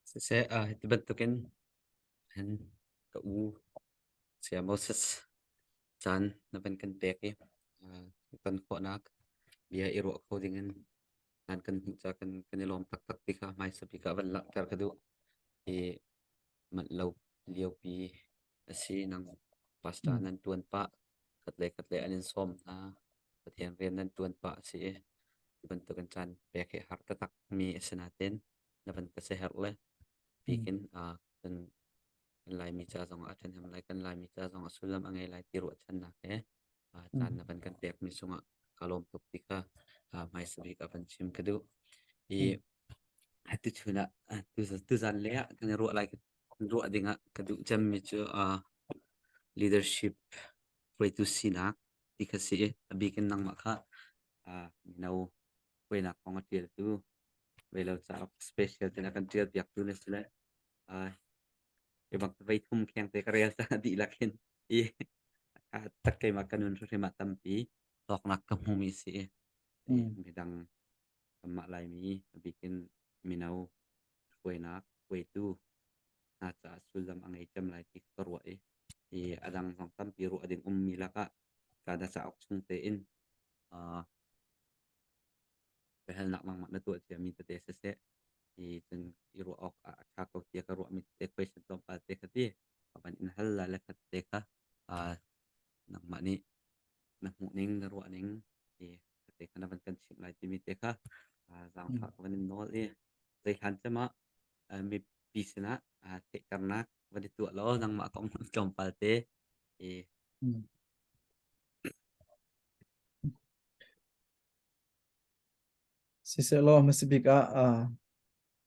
Siseh, hiti bantukin hin ka u Saya Moses caan na van kan pek i ton khawhnak bia i ruah kho dingin nan kan hmuh ca kan kan i lawm taktak ti kha hmaisa bik ah van langhter ka duh. Hi manh lo liopi a si nang pastor nan ṭuan pah khat le khat le an in sawm hna Pathian rian nan ṭuan pah a si i hi bantukin caan pek hi har taktak mi a si nain na van ka siaherh le bikin kan kan Laimi ca zong ah a ṭhahnem lai, kan Laimi ca zong ah sullam a ngei lai ti ruahchannak he caan na van kan pekmi cungah ka lawm tuk ti kha hmaisa bik ah van chim ka duh. I tuchun ah tuzan le ah kan i ruah lai ruah dingah ka duh cemmi cu leadership hruaitu sinak ti kha si i a bik in nangmah kha mino hruainak kong a ṭialtu velo cauk special ten a kan ṭial piaktu na si le Hi bang vei thum kheng te ka rel cang a dihlak hin i tak keimah ka nun hrimhrim ah tampi hlawknak ka hmumi si i midang kanmah Laimi a bikin mino hruainak hruaitu hna caah sullam a ngei cem lai ti ka ruah i i a dang zong tampi ruah ding ummi lakah ka na cauk chung tein biahalnak nangmah na tuah ciami tete siseh i cun i ruah awk ah a ṭha ko tiah ka ruahmi tete question tlawmpal te kha ti ka van in hal lai le kha tete kha nangmah nih na hmuhning na ruahning i tete kha na van kan chimh lai timi te kha zaangfah ka van in nawl i zeihlan cem ah mipi sinah theihternak van i tuah law nangmah kong tlawmpal te i Sisehlaw hmasa bik ah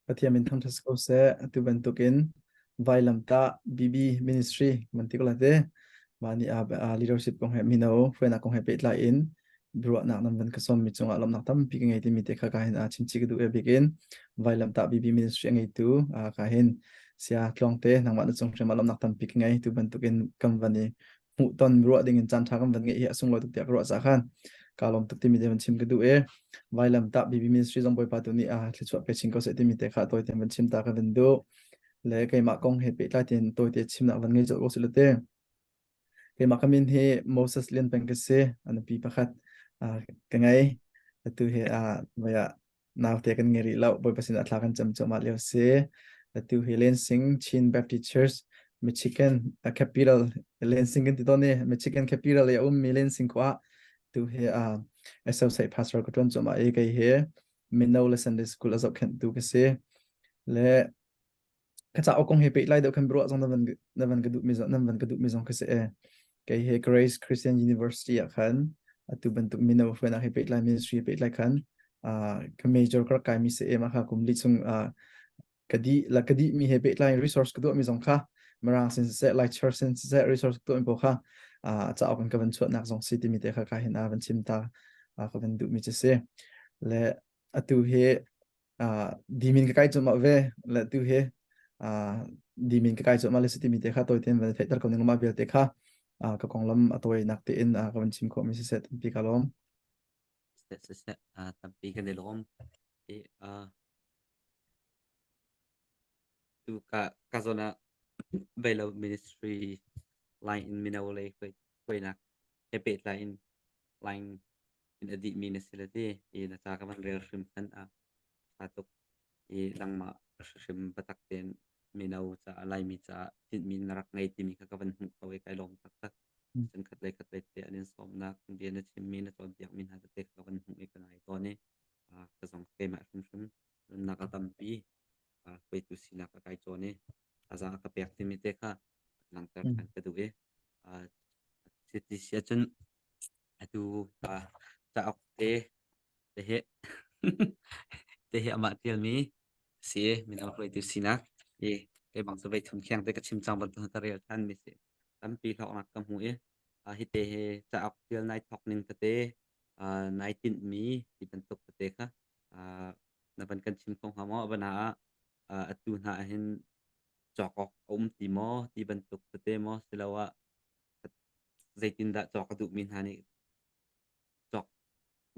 Pathian min thangṭhat si ko seh. Atu bantukin vailamtah BB Ministry kan ti ko lai te. Mah nih leadership kong he mino hruainak kong he pehtlai in biaruahnak nan van ka sawmmi cungah lawmhnak tampi ka ngei timi te kha ka hin chim chih ka duh e bikin vailamtah BB Ministry a ngeitu ka hin sia tlawngte nangmah na cung hrim ah lawmhnak tampi ka ngei tu bantukin kan van i hmuhton ruah ding in caan ṭha kan van ngeih hi a sunglawi tuk tiah ka ruah caah khan kaa lawm tuk timi te van chim ka duh i vailam tah BB ministry zong Bawipa tu nih a thluachuah pe chin ko seh timi te kha tawi tein van chim ta ka van duh le keimah kong he pehtlai tein tawi te chimnak van ngei colh ko sih te keimah ka min hi Moses Lian Peng ka si a nupi pakhat ka ngei atu hi voi ah naute kan ngei rih lo Bawipa sinah thla kan cam cuahmah lio si atu hi Lansing Chin Baptist Church Michigan capital Lansing kan ti tawn i Michigan capital i a ummi Lansing khua tu hi associate pastor ka ṭuan cuahmah i kei hi mino le Sunday school a zohkhenhtu ka si le Ka cauk kong he pehtlai deuh khan biaruah zong na van na van ka duh mi nan van ka duh mi zong khi si e. Kei he Grace Christian University ah khan atu bantuk mino hruainak he pehtlai ministry he pehtlai khan ka major ka rak kai mi si e ma kha kum li chung ka di la ka di mi he pehtlai resource ka duah mi zong kha Mirang sin siseh Lai Church sin siseh resource ka tuah mi pawl kha cauk in ka van chuahnak zong si timi te kha ka hin a van chim ta ka van duh mi cu si le atu hi dimin ka kai cuahmah ve le tu hi dimin ka kai cuahmah le si timi te kha tawi tein van theihter ko ning mah vialte kha ka konglam a tawinak tein ka van chim khawh mi siseh tampi ka lawm. Siseh tampi kan i lawm. I tu ka ka zawn ah Beilo Ministry line in mino lei hruainak he pehtlai in line in a dihmi na si le ti i na ca ka van rel hrim hmanh ah ṭha tuk i nangmah hrim biatak tein mino caah Laimi caah tinhmi na rak ngei timi kha ka van hmuh ko i kai lawm taktak. Cun khat lei khat lei te an in sawmnak bia na chimmi na cawnpiakmi hna tete kha ka van hmuh i ka ngai tawn i ka zong keimah hrimhrim nunnak a tampi hruaitu sinak a kai cawn i thazaang a ka pek timi te kha langhter ṭhan ka duh i cuti si ahcun atu cauk te te hi te hi amah ṭialmi si mino hruaitu sinak i kei bang cu vei thum kheng te ka chim cang bantuk ka rel ṭhan mi si tampi hlawknak ka hmu i hi te hi cauk ṭial nai thawk ning tete nai tinhmi ti bantuk tete kha na van kan chim kho hnga maw? A ah atu hna ahhin cawk awk a um ti maw ti bantuk tete maw siloah zeitindah cawk a duhmi hna nih cawk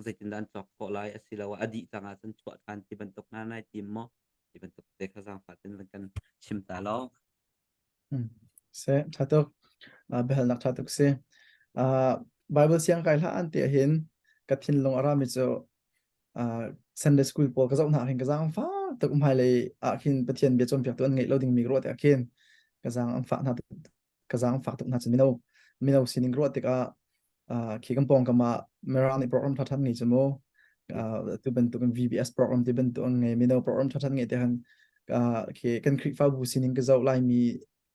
zeitindah an cawk khawh lai asiloah a dih cang ahcun chuah ṭhan ti bantuk hna nai tim maw? Ti bantuk te kha zaangfah ten van kan chim ta law. Se tha tuk. Biahalnak tha tuk si. Bible siang kai hlah an ti ahhin ka thinlung a rami cu Sunday school pawl ka zoh hna hin ka zaang fak tuk hmailei ah khin Pathian bia cawnpiaktu an ngeih lo dingmi ka ruah tikah khin ka zaang an fah hna ka zaang fak tuk hna cun mino mino sining ruah tikah khi kan pawngkam ah Mirang nih program ṭha ṭhan ngei cu mu tu bantuk in VBS program ti bantuk an ngei mino program ṭha ṭhan ngei te han khi kan Khrihfabu sining ka zoh laimi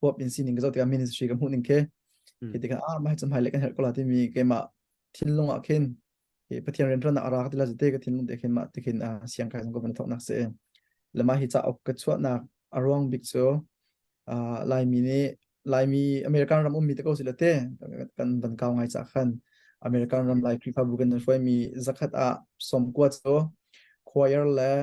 huap in sining ka zoh tikah ministry ka hmuh ning khi khi tikah ah mah cu hmailei kan herh ko la timi keimah thinlung ah khin hi Pathian rianṭuannak a ra ka ti la te ka thinlung te khin mah ti khin siang kai zong ka van thawknak si le mah hi cauk ka chuahnak a ruang bik cu Laimi nih Laimi American ram ummi te ko si le te kan van kau ngai ca khan American ram Lai Khrihfabu kan hruaimi zakhat ah 90 cu choir le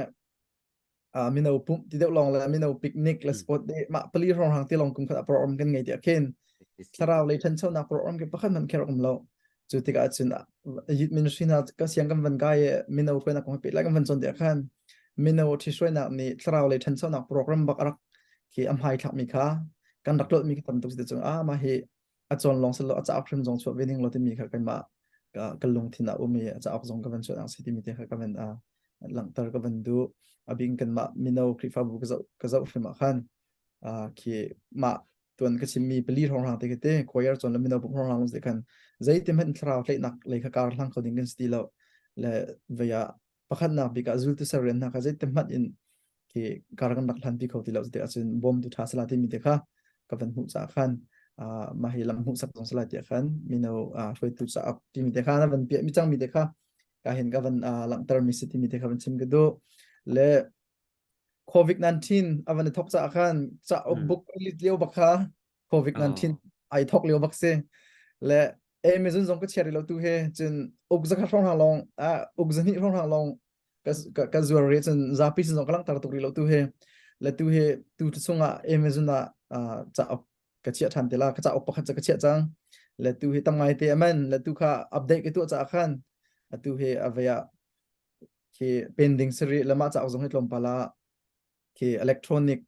mino pumh ti deuh lawng le mino picnic le sport day mah pali hrawng hrang ti lawng kum khat ah program kan ngei tiah khin thlarau lei ṭhanchonak program ke pakhat hmanh kher um lo. Cu tikah cun youth ministry hna ka siang kan van kai i mino hruainak kong pehtlai kan van cawn tiah khan mino ṭhihruainak nih thlarau lei ṭhanchonak program bak a rak khi a hmai thlakmi kha kan rak tlolhmi kha tam tuk si cung ah mah hi a cawn lawng silo a cauk hrim zong chuah ve ning lo timi kha keimah ka lungthin ah um i a cauk zong ka van chuah si timi te kha ka van langhter ka van duh. A bik in kanmah mino Khrihfabu ka zoh hrim ah khan khi mah tuan ka chimmi pali hrawnghrang te khi te choir cawn le mino pum hrawnghrang lung te khan zeiti hmanh thlarau tlaihnak lei kha kar hlang kho ding kan si ti lo. Le vei ah pakhatnak bik ah zultu ser rian hna kha zeiti hmanh in khi kar kan rak hlan pi kho ti lo ti ahcun bawmtu ṭha sala timi te kha ka van hmuh caah khan mah hi lam hmuhsak zong sala tiah khan mino hruaitu cauk timi te kha na van piah mi cang mi te kha ka hin ka van langhter mi si timi te kha van chim ka duh. Le COVID-19 a van i thok caah khan cauk book lit lio bak kha COVID-19 ai thok lio bak si. Le Amazon zong ka chia rih lo tu he cun uk zakhat hrawng hang lawng uk zahnih hrawng hang lawng ka ka zuar ri cun zapi sin zong ka langhter tuk rih lo tu he. Le tu he tu chungah Amazon ah cauk ka chiah ṭhan te la ka cauk pakhat cu ka chiah cang. Le tu hi tam ngai te aman le tu kha update ka tuah caah khan atu hi avei ah khi pending sari le mah cauk zong hi tlawmpal ah khi electronic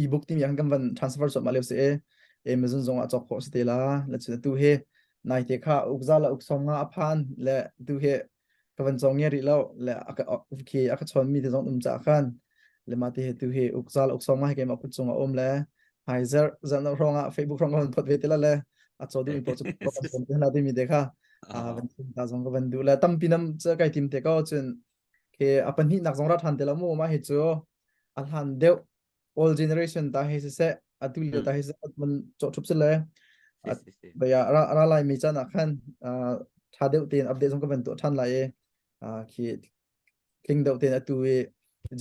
ebook timi ah kan van transfer cuahmah lio si i Amazon zong ah cawk khawh si te la. Le cun atu hi nai te kha ukza la uk sawm nga a phan le tu hi ka van cawng nge rih lo le khi a ka chawn mi te zong um ca khan le ma te hi tu hi ukza la uk sawm nga hi keimah kut cung a um le hmai zarh zarh no hrawng ah Facebook hrawng ka van phot ve te la le a caw duh mi paoh cu kan phot te la timi te kha van chim ta zong ka van duh le tampi nam cu kai tim te ko cun khi a pahnihnak zong ra ṭhan te lo mu. Mah hi cu a hlan deuh old generation ta hi siseh atu lio ta hi siseh man cawh ṭhup si le baya ra ra lai mi caan ah khan ṭha deuh tein update zong ka van tuah ṭhan lai i khi tling deuh tein atu i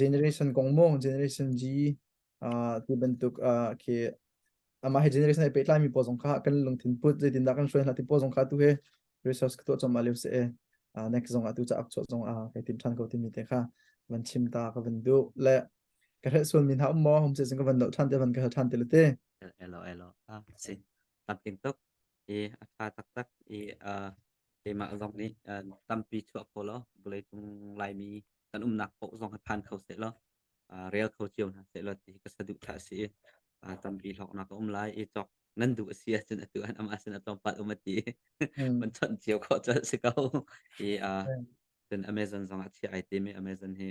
generation kong mu generation G ti bantuk khi amah hi generation ai pehtlai mi pawl zong kha kan lungthin put zeitindah kan hruai hna ti pawl zong kha tu he resource ka tuah chom lio si e. Next zong atu ca ak chuah zong a kai tim than ko timi te kha van chim ta ka van duh. Le ka hreh sual mi hna um maw hom se ka van dal than te van ka hal than te le te. Elo elo ah si tamting tuk i a tha taktak i keimah zong nih tampi chuah kho law vawleicung Laimi kan umnak paoh zong hi phan kho seh law rel kho cio hna seh law ti ka saduhthah a si i tampi hlawknak a um lai i cawk nan duh a si ahcun atu an amah sin a tlawmpal um a ti man chawnh cio khawh colh si ko. I cun Amazon zong ah chiah ai tim i Amazon hi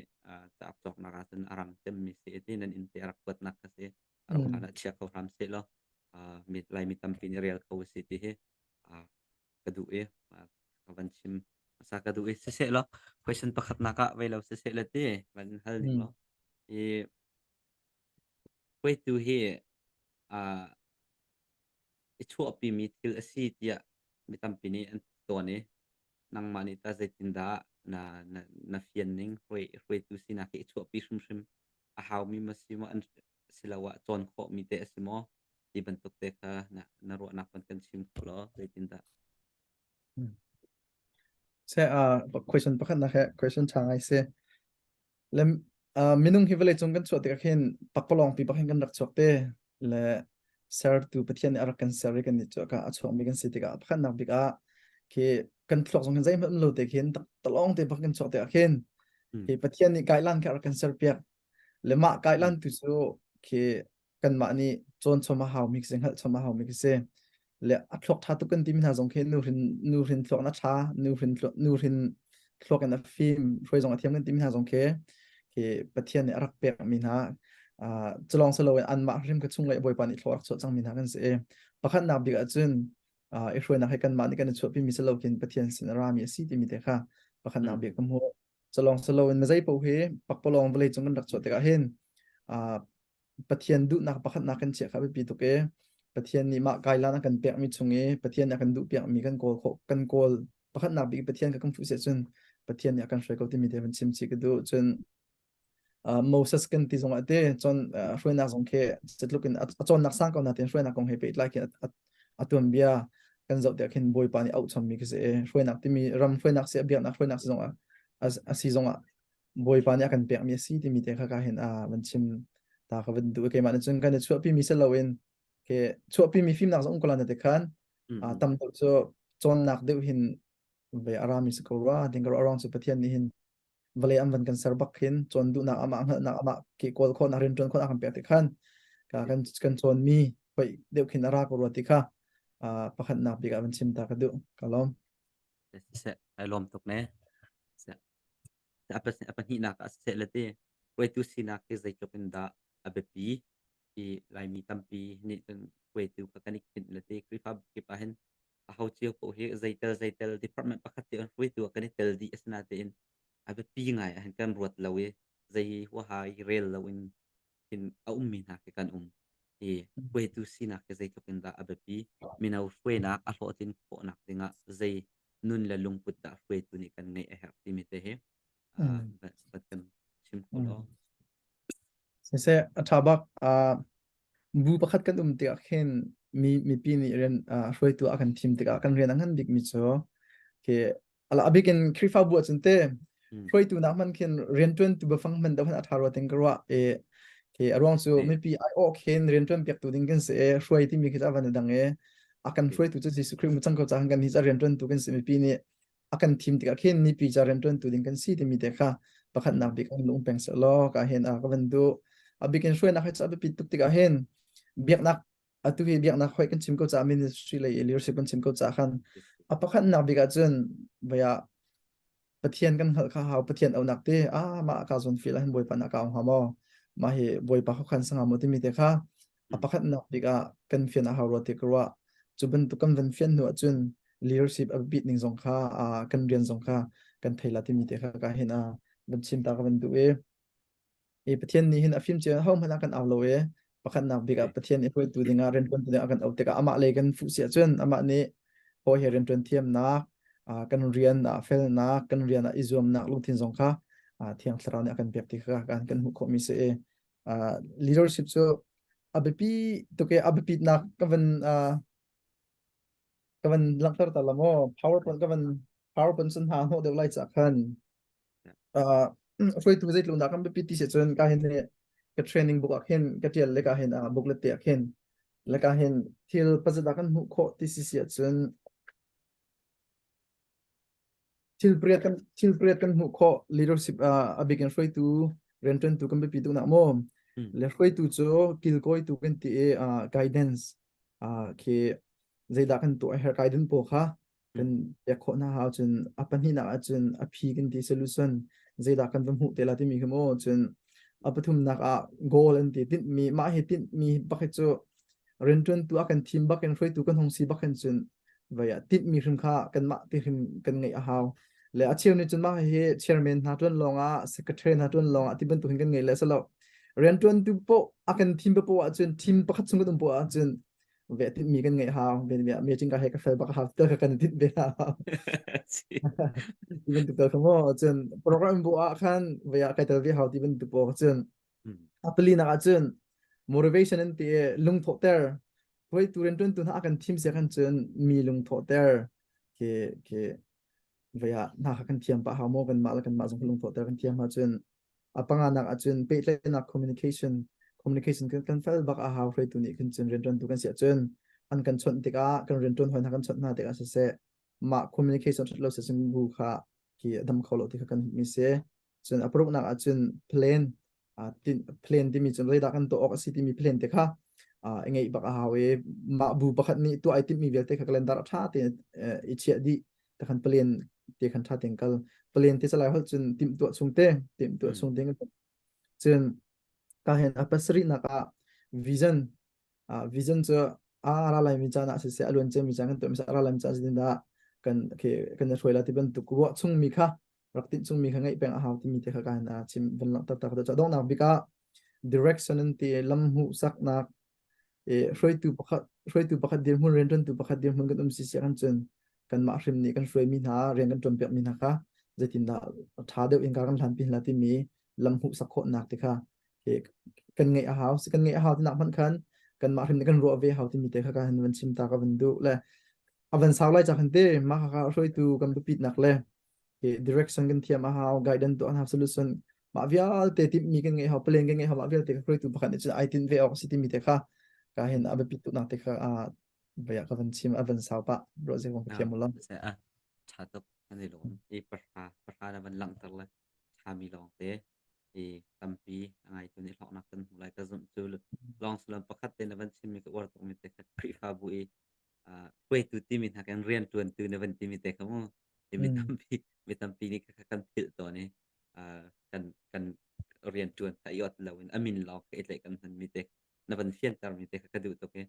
cauk cawknak ah cun a rang cemmi si i ti nan inn te a rak kuatnak kha si a rauh hlan ah chia kho hram seh law mi Laimi tampi nih rel kho si ti hi ka duh i ka van chim hmasa ka duh i siseh law question pakhatnak ah vei lo siseh le ti van hal ning law i hruaitu hi i chuahpimi thil a si tiah mi tampi nih an tawn i nangmah nih tah zeitindah na na na fian ning? Hruaitu sinak hi i chuahpi hrimhrim a haumi ma si maw an siloah cawn khawhmi te a si maw? Ti bantuk te kha na na ruahnak van kan chim kho law zeitindah? Se question pakhat nak he question ṭha ngai si. Le minung hi vawlei cung kan chuah tikah khin pakpalawng pi bak hin kan rak chuak te. Le sertu Pathian nih a rak kan ser i kan nih cu a chuakmi kan si tikah pakhatnak bik ah khi kan thluak zong hin zeihmanh um lo te khin talawng te bak kan chuak tikah khin hi Pathian nih guideline kha a rak kan ser piak. Le mah kailan tu cu khi kanmah nih cawn chom a haumi khi si hngalh chom a haumi khi si. Le a thluak ṭha tuk kan timi hna zong khi nu hrin nu hrin thluak na ṭha nu hrin nu hrin thluak in a fim hruai zong a thiam kan timi hna zong khi khi Pathian nih a rak pekmi hna culong si loin anmah hrim kha chung le Bawipa nih thlua rak chuah cangmi hna kan si i pakhatnak bik ahcun i hruainak hi kanmah nih kan i chuahpimi si lo khin Pathian sin a rami a si timi te kha pakhatnak bik ka hmuh. Culong si loin zei paoh hi pakpalawng vawlei cung kan rak chuah tikah hin Pathian duhnak pakhatnak kan chiah kha biapi tuk i Pathian nih mah kailan a kan pekmi chung i Pathian nih a kan duh piakmi kan kawl khawh kan kawl pakhatnak bik Pathian kha kan fuh siah cun Pathian nih a kan hruai ko timi te van chim chih ka duh. Cun Moses kan ti zong ah te cun hruainak zong khi catluk in a cawnnak sang ko nain hruainak kong he pehtlai khi a tuanbia kan zoh tiah khin Bawipa nih auh chommi khi si i hruainak timi ram hruainak si biaknak hruainak si zong ah a si zong ah Bawipa nih a kan pekmi a si timi te kha ka hin a van chim ta ka van duh keimah nih cun kan i chuahpimi si loin ke chuahpimi fimnak zong um ko la na te khan tam deuh cu cawnnak deuh hin ve a rami si ko rua ding ka ruah cu Pathian nih hin vawlei an van kan ser bak khin cawn duhnak amah hngalhnak amah ke kawl khawhnak rianṭuan khawhnak kan pek ti khan ka kan kan cawnmi hoi deuh khin a ra ko rua ti kha pakhatnak bik ah van chim ta ka duh ka lawm. Siseh, ai lawm tuk ne. A pahnihnak ah siseh le ti hruaitu sinak hi zeitluk in dah a biapi ti Laimi tampi nih cun hruaitu kha kan i khinh le ti Khrihfa kip ah hin aho cio paoh hi zeitel zeitel department pakhat cio in hruaitu ah kan i tel dih asinain a biapi ngai ah hin kan ruat lo i zei huaha i rel lo in hin a ummi hna khi kan um. I hruaitu sinak hi zeitluk in dah a biapi mino hruainak a hlawhtlin khawhnak dingah zei nun le lungput dah hruaitu nih kan ngeih a herh timi te hi van kan chim kho law. Siseh a ṭha bak. Bu pakhat kan um tikah khin mi mipi nih rian hruaitu a kan thim tikah kan rian a ngan bikmi cu khi ala a bik in Khrihfabu ahcun te hruaitu nak hman khin rianṭuantu biafang hman deuh a ṭha rua ting ka ruah i khi a ruang cu mipi aiawh khin rianṭuan piaktu ding kan si i hruai timi khi cu a van i dang i a kan hruaitu cu Jesuh Khrih mu cang ko caah kan hi ca rianṭuantu kan si mipi nih a kan thim tikah khin mipi ca rianṭuantu ding kan si timi te kha pakhatnak bik an lung peng seh law ka hin a ka van duh. A bik in hruainak hi cu a biapit tuk tikah hin biaknak atu hi biaknak hoi kan chim ko caah ministry lei leadership kan chim ko caah khan a pakhatnak bik ah cun vaya Pathian kan hngalh kha hau Pathian aunak te ah mah ka zawn feel ah hin Bawipa na ka hnga maw mah hi Bawipa kha khan sanga maw timi te kha a pakhatnak bik ah kan fian a hau rua ti ka ruah. Cu bantuk kan van fian hnu ahcun leadership a biapit ning zong kha kan rian zong kha kan thei la timi te kha ka hin a van chim ta ka van duh i i Pathian nih hin a fim cio ho hmanh ah kan au lo i pakhatnak bik ah Pathian i hruaitu dingah rianṭuantu dingah kan auh tikah amah lei kan fuh si ahcun amah nih hawi he rianṭuan thiamnak kan rian ah felnak kan rian ah i zuamnak lungthin zong kha Thiang Thlarau nih a kan pek ti kha kan kan hmuh khawhmi si i leadership cu a biapi tuk i a biapitnak ka van ka van langhter ta la maw PowerPoint ka van PowerPoint sun hna hnawh deuh lai ca khan hruaitu zeitluk dah kan biapit ti si cun ka hin ka training book ah khin ka tial le ka hin booklet te ah khin le ka hin thil pazat ah kan hmuh khawh ti si si ahcun thil pariat kan hmuh khawh leadership a bik in hruaitu rianṭuantu kan biapi tuk nak maw le hruaitu cu kilkawitu kan ti i guidance khi zeidah kan tuah a herh guidance pawl kha kan pek khawh hna hau cun a pahnihnak ahcun a phi kan ti solution zeidah kan va hmuh te la timi khi maw cun a pathumnak ah goal an ti tinhmi mah hi tinhmi bak hi cu rianṭuantu a kan thim bak in hruaitu kan hung si bak hin cun vai ah tinhmi hrim kha kanmah ti hrim kan ngeih a hau le a cheu nih cun mah hi chairman hna ṭuan lawng ah secretary hna ṭuan lawng ah ti bantuk hin kan ngei le salo rianṭuantu poh a kan thim poh ahcun team pakhat chung kan um poh ahcun ve tinhmi kan ngeih hau ve me ching ka he ka fel bak hau tel ka kan tinh ve hau ti bantuk tel kha maw cun program bu ah khan ve ah kai tel ve hau ti bantuk pawl cun a pali nak ah cun motivation an ti i lungthawhter hruaitu rianṭuantu hna a kan thim sia khan cun mi lungthawhter ke ke vei ah hna kha kan thiam pah hau maw kanmah le kanmah zong lungthawhter kan thiam ahcun a panganak ahcun pehtlaihnak communication communication kan kan fel bak a hau hruaitu nih khin cun rianṭuantu kan si ahcun an kan chawnh tikah kan rianṭuan hawi hna kan chawnh hna tikah siseh mah communication ṭhat lo siseh bu kha khi a dam kho lo ti kha kan hmuhmi si cun a paruknak ahcun plan. Tin plan timi cu zeidah kan tuah awk a si timi plan te kha i ngeih bak a hau i mah bu pakhat nih tuah ai timhmi vialte kha calendar a ṭha tein i chiah dih te khan plan te khan ṭha tein kal plan te calai holh cun timhtuah chung te timhtuah chung ding cun ka hen a pasarihnak ah vision vision cu a ra laimi caan ah siseh a luan ciami caan kan tuahmi a ra laimi caan zeitindah kan kan i hruai lai ti bantuk ruah chungmi kha rak tinh chungmi kha ngeih peng a hau timi te kha kan chim van langhter ta ka donghnak bik ah direction an ti lam hmuhsaknak hruaitu pakhat hruaitu pakhat dirhmun rianṭuantu pakhat dirhmun kan um si si kan cun kanmah hrim nih kan hruaimi hna rian kan ṭuanpiakmi hna kha zeitindah ṭha deuh in kan hlanpi hna timi lam hmuhsak khawhnak ti kha kan ngeih a hau kan ngeih a hau tinak hmanh khan kanmah hrim nih kan ruah ve hau timi te kha kan van chim ta ka van duh le a van sau lai ca khan te mah kha hruaitu kan biapitnak le direction kan thiam a hau guidance tuah an hau solution mah vialte timhmi kan ngeih hau plan kan ngeih hau mah vialte hruaitu pakhat nih cun ai tinh ve awk si timi te kha ka hin a biapit tuknak te kha baya ka van chim a van sau pah ruah zei kong ka thiam lo a tha tuk an i lawm i pahra pahra na van langhter le thami lawng te i tampi a ngaitu nih hlawknak kan hmu lai ka zumh cu lawng sullam pakhat te na van chimmi ka uar tukmi te kha Khrihfabu i hruaitu timi hna kan rian ṭuantu na van timi te kha mu mi tampi mi tampi nih kha kan philh tawn i kan kan rian ṭuan kha i ot lo in a min lawng kha i tlaih kan hman mi te na van fianter mi te kha ka duh tuk i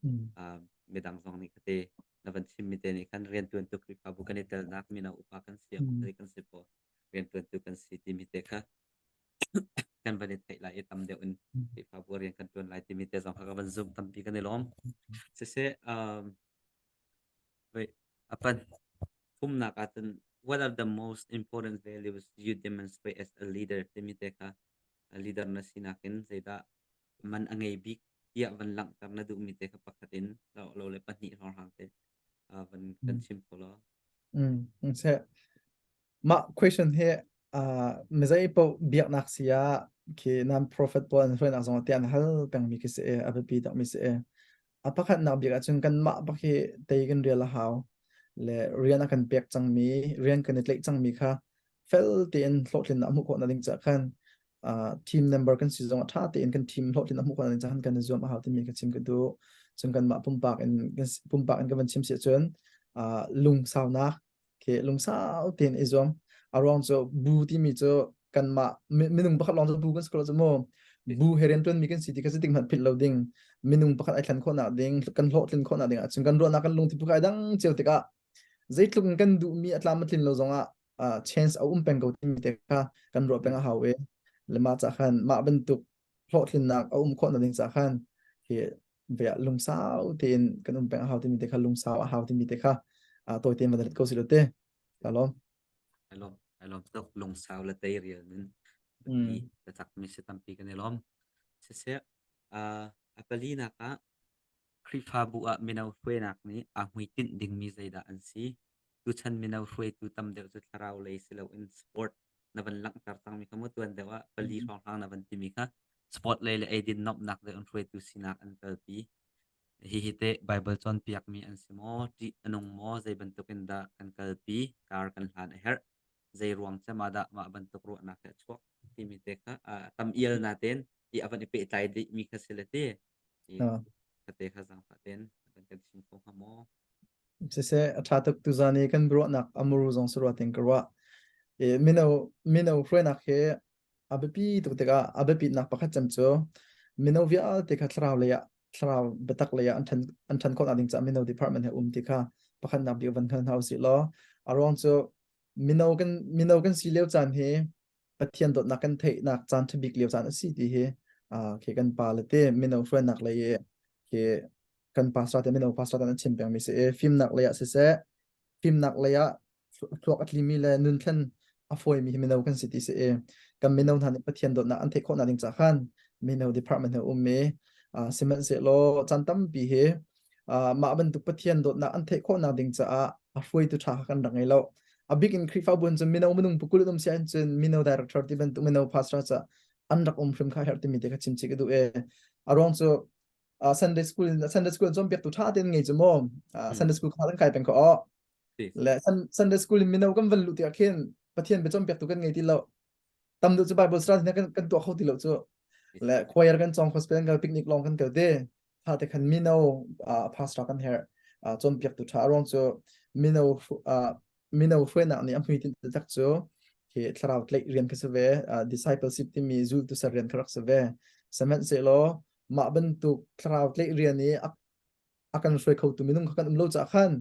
midang zong nih kha te na van chim mi te nih khan rian ṭuantu Khrihfabu kan i telnak mino upa kan si kan si po rian ṭuantu kan si timi te kha kan van i theih lai i tam deuh in Khrihfabu rian kan ṭuan lai timi te zong kha ka van zumh tampi kan i lawm. Siseh, um, wait, apan thumnak ahcun what are the most important values you demonstrate as a leader timi te kha a leader na sinak in zeidah man a ngei bik tiah van langhter na duhmi te kha pakhat in lo, lo le pahnih hrawnghrang te uh, van kan chim kho law. Mm, seh. Mah question hi uh, mizei paoh biaknak si ah khi non-profit pawl an hruainak zong ah tiah an hal pengmi khi si i a biapi takmi si i a pakhatnak bik ahcun kanmah bak hi tei kan rial a hau le rian a kan pek cangmi rian kan i tlaih cangmi kha fel tein hlawhtlinnak hmuh khawhnak ding caah khan uh, team member kan si zong ah ṭha tein kan team hlawhtlinnak hmuh khawhnak ding caah khan kan i zuam a hau timi ka chim ka duh. Cun kanmah pumpak in pumpak in ka van chim si ahcun uh, lungsaunak Khi lungsau tein i zuam. A ruang cu bu timi cu kanmah minung pakhat lawng cu bu kan si ko lo cu mu. Bu he rianṭuanmi kan si ti kha zeitik hmanh philh lo ding. Minung pakhat ai thlen khawhnak ding, kan hlawhtlin khawhnak ding ahcun kan ruahnak kan lungthin phuk ai dang cio tikah zeitluk in kan duhmi a tlam a tlin lo zongah uh, chance a um peng ko timi te kha kan ruah peng a hau i le mah cah khan mah bantuk hlawhtlinnak a um khawhnak ding cah khan hi ve ah lungsau tein kan um peng a hau timi te kha lungsau a hau timi te kha tawi tein van rat ko si lo te ka lawm I lawm I lawm tuk lungsau le tei rial nin biapi biatak mi si tampi kan i lawm siseh a palinak ah Khrihfabu ah mino hruainak nih aa hmuitinh dingmi zeidah an si tuchan mino hruaitu tam deuh cu thlarau lei si loin sport na van langhter cangmi kha mu tuan deuh ah pali hrawnghrang na van timi kha sport lei le eidin nomhnak lei an hruaitu sinak an kalpi. Hihi te Bible cawnpiakmi an si maw, ṭih a nung maw, zei bantuk in dah kan kalpi, kar kan hlan a herh, zei ruang cem ah dah mah bantuk ruahnak hi a chuak timi te kha tam ial na ten i a van i pehtlai dih mi kha si le ti. Kha te kha zaangfah ten van kan chim kho hnga maw? Siseh, a ṭha tuk tuzaan i kan ruahnak a muru zong si rua ting ka ruah. I mino mino hruainak hi a biapi tuk tikah a biapitnak pakhat cem cu mino vialte kha thlarau lei ah thlarau biatak lei ah an ṭhan an ṭhan khawhnak ding caah mino department he um ti kha pakhatnak bik van hngal hna usih law a ruang cu mino kan mino kan si lio caan hi Pathian dawtnak kan theihnak caan ṭha bik lio caan a si ti hi khi kan pa le te mino hruainak lei i khi kan pastor te mino pastor te an chim pengmi si i fimnak lei ah siseh fimnak lei ah thluak a tlimi le nun thlen a fawimi hi mino kan si ti si i kan mino hna nih Pathian dawtnak an theih khawhnak ding caah khan mino department he um i sihmanhsehlaw caan tampi hi mah bantuk Pathian dawtnak an theih khawhnak ding caah a hruaitu ṭha kha kan rak ngei lo. A bik in Khrihfabu in cun mino minung pukul an um si ahcun mino director ti bantuk mino pastor ca an rak um hrim kha herh timi te kha chim chih ka duh e. A ruang cu Sunday school Sunday school cawnpiaktu ṭha tein ngei cu mu. Sunday school kha an kai peng ko aw. Le Sunday school in mino kan van luh tiah khin Pathian bia cawnpiaktu kan ngei ti lo. Tam deuh cu Bible study kan kan tuah kho ti lo cu. Le choir kan cong gospel kan picnic long kan kal te. Tha te khan mino pastor kan her cawnpiak tu tha ruang cu mino mino hruainak nih a hmuitinh taktak cu hi thlarau tlaih rian kha si ve discipleship timi zultu ser rian kha rak si ve. Sihmanhsehlaw mah bantuk thlarau tlaih rian i a kan hruai khotu minung kha kan um lo caah khan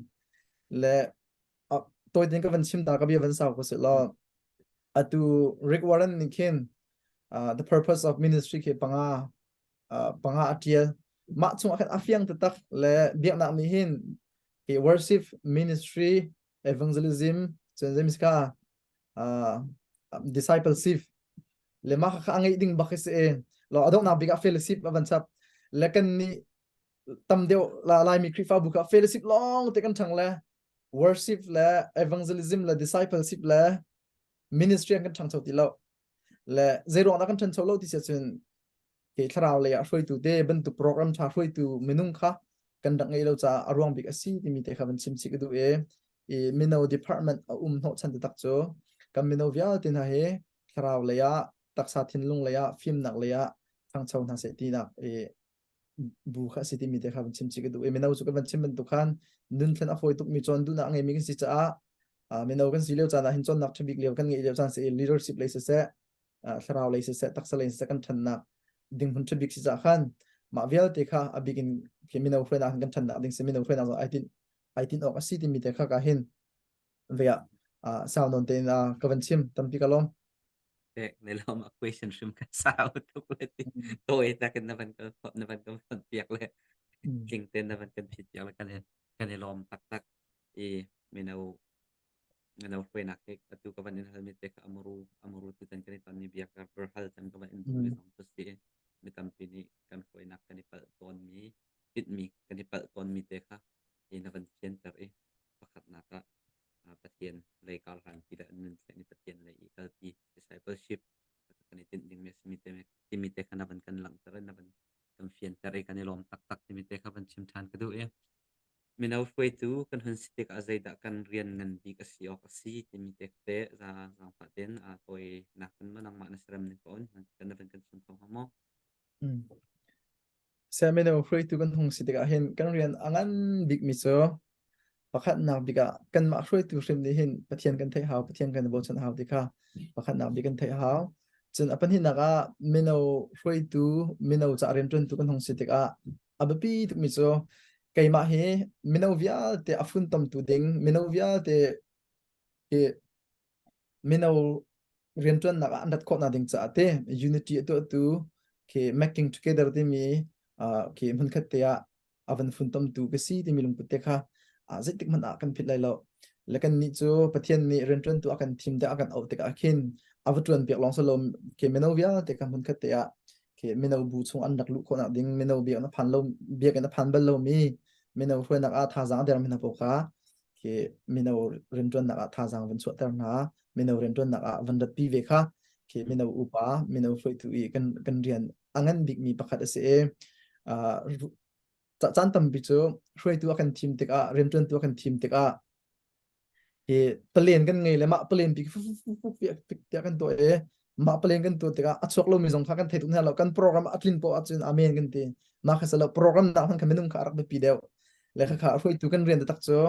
le tawi tein ka van chim ta ka bia van sau ko seh law atu Rick Warren nih khin the purpose of ministry khi panga panga a tial mah chungah khan a fiang taktak le biaknak nih hin hi worship ministry evangelism cun zeimis kha discipleship le mah kha a ngeih ding bak hi si lo a donghnak bik ah fellowship a van chap le kan nih tam deuh la Laimi Khrihfabu kha fellowship lawng te kan ṭhang le worship le evangelism le discipleship le ministry an kan ṭhangcho ti lo le zeiruang dah kan ṭhancho lo ti si ahcun ke thlarau lei ah hruaitu te bantuk program ṭha hruaitu minung kha kan rak ngei lo caah a ruang bik a si timi te kha van chim chih ka duh i i mino department a um hnawh chan taktak cu kan mino vialte hna hi thlarau lei ah taksa thinlung lei ah fimnak lei ah ṭhangcho hna seh tinak i bu kha a si timi te kha van chim chih ka duh i mino cu kan van chim bantuk khan nun thlen a fawi tukmi cawn duhnak a ngeimi kan si caah mino kan si lio caan ah hin cawnnak ṭha bik lio kan ngeih lio caan si i leadership lei siseh thlarau lei siseh taksa lei siseh kan ṭhannak ding hmun ṭha bik si caah khan mah vialte kha a bik in khi mino hruainak kan ṭhannak ding si mino hruainak zong ai tinh ai tinh awk a si timi te kha ka hin ve ah sau nawn tein ka van chim tampi ka lawm. Pek ne lawm a question hrim ka sau tuk le ti tawi takin na van ka na van kan font piak le tling ten na van kan phit piak le kan kan i lawm taktak i mino mino hruainak he atu ka van in hal mi te kha amuru amuru tu tan kan i ton mi bia ka hal tan ka van in duh mi zong tu si mi tampi nih kan hruainak kan i palh tawn mi tinhmi kan i palh tawn mi te kha i na van fianter i pakhatnak ah Pathian lei kar hlanpi le an nun thlen i Pathian lei i kalpi discipleship kan i tinh dingmi a simi te timi te kha na van kan langhter i na van kan fianter i kan i lawm taktak timi te kha van chim ṭhan ka duh i mino hruaitu kan hun si tikah zeidah kan rian ngan bik a si awk a si timi te te za zaangfah tein a tawi nak in maw nangmah na serem ning paoh in kan na van kan chim kho hnga maw? Mino hruaitu kan hung si tikah hin kan rian a ngan bikmi cu pakhatnak bik ah kanmah hruaitu hrim nih hin Pathian kan theih hau, Pathian kan i bochan hau ti kha pakhatnak bik kan theih hau. Cun a pahnihnak ah mino hruaitu, mino ca rianṭuantu kan hung si tikah a biapi tukmi cu keimah hi mino vialte a funtomtu ding, mino vialte hi mino rianṭuannak ah an rat khawhnak ding caah te unity a tuahtu khi making together timi khi hmunkhat te ah a van funtomtu ka si timi lungput te kha zeitik hmanh ah kan phit lai lo. Le kan nih cu Pathian nih rianṭuantu a kan thim te a kan auh tikah khin a va ṭuan piak lawng si lo khi mino vialte kha hmunkhat te ah khi mino bu chung an rak luh khawhnak ding mino biakinn a phan lo biakinn a phan bal lomi mino hruainak ah thazaang a dermi hna pawl kha khi mino rianṭuannak ah thazaang van chuahter hna mino rianṭuannak ah van ratpi ve kha khi mino upa mino hruaitu i kan kan rian a ngan bikmi pakhat a si i caan tampi cu hruaitu a kan thim tikah rianṭuantu a kan thim tikah hi palen kan ngei le mah palen pi tiah kan tuah i mah palen kan tuah tikah a chuak lomi zong kha kan thei tuk hna lo kan program a tlin poah ahcun amen kan ti mah kha salo program nak hmanh kha minung kha a rak biapi deuh le kha kha hruaitu kan rian taktak cu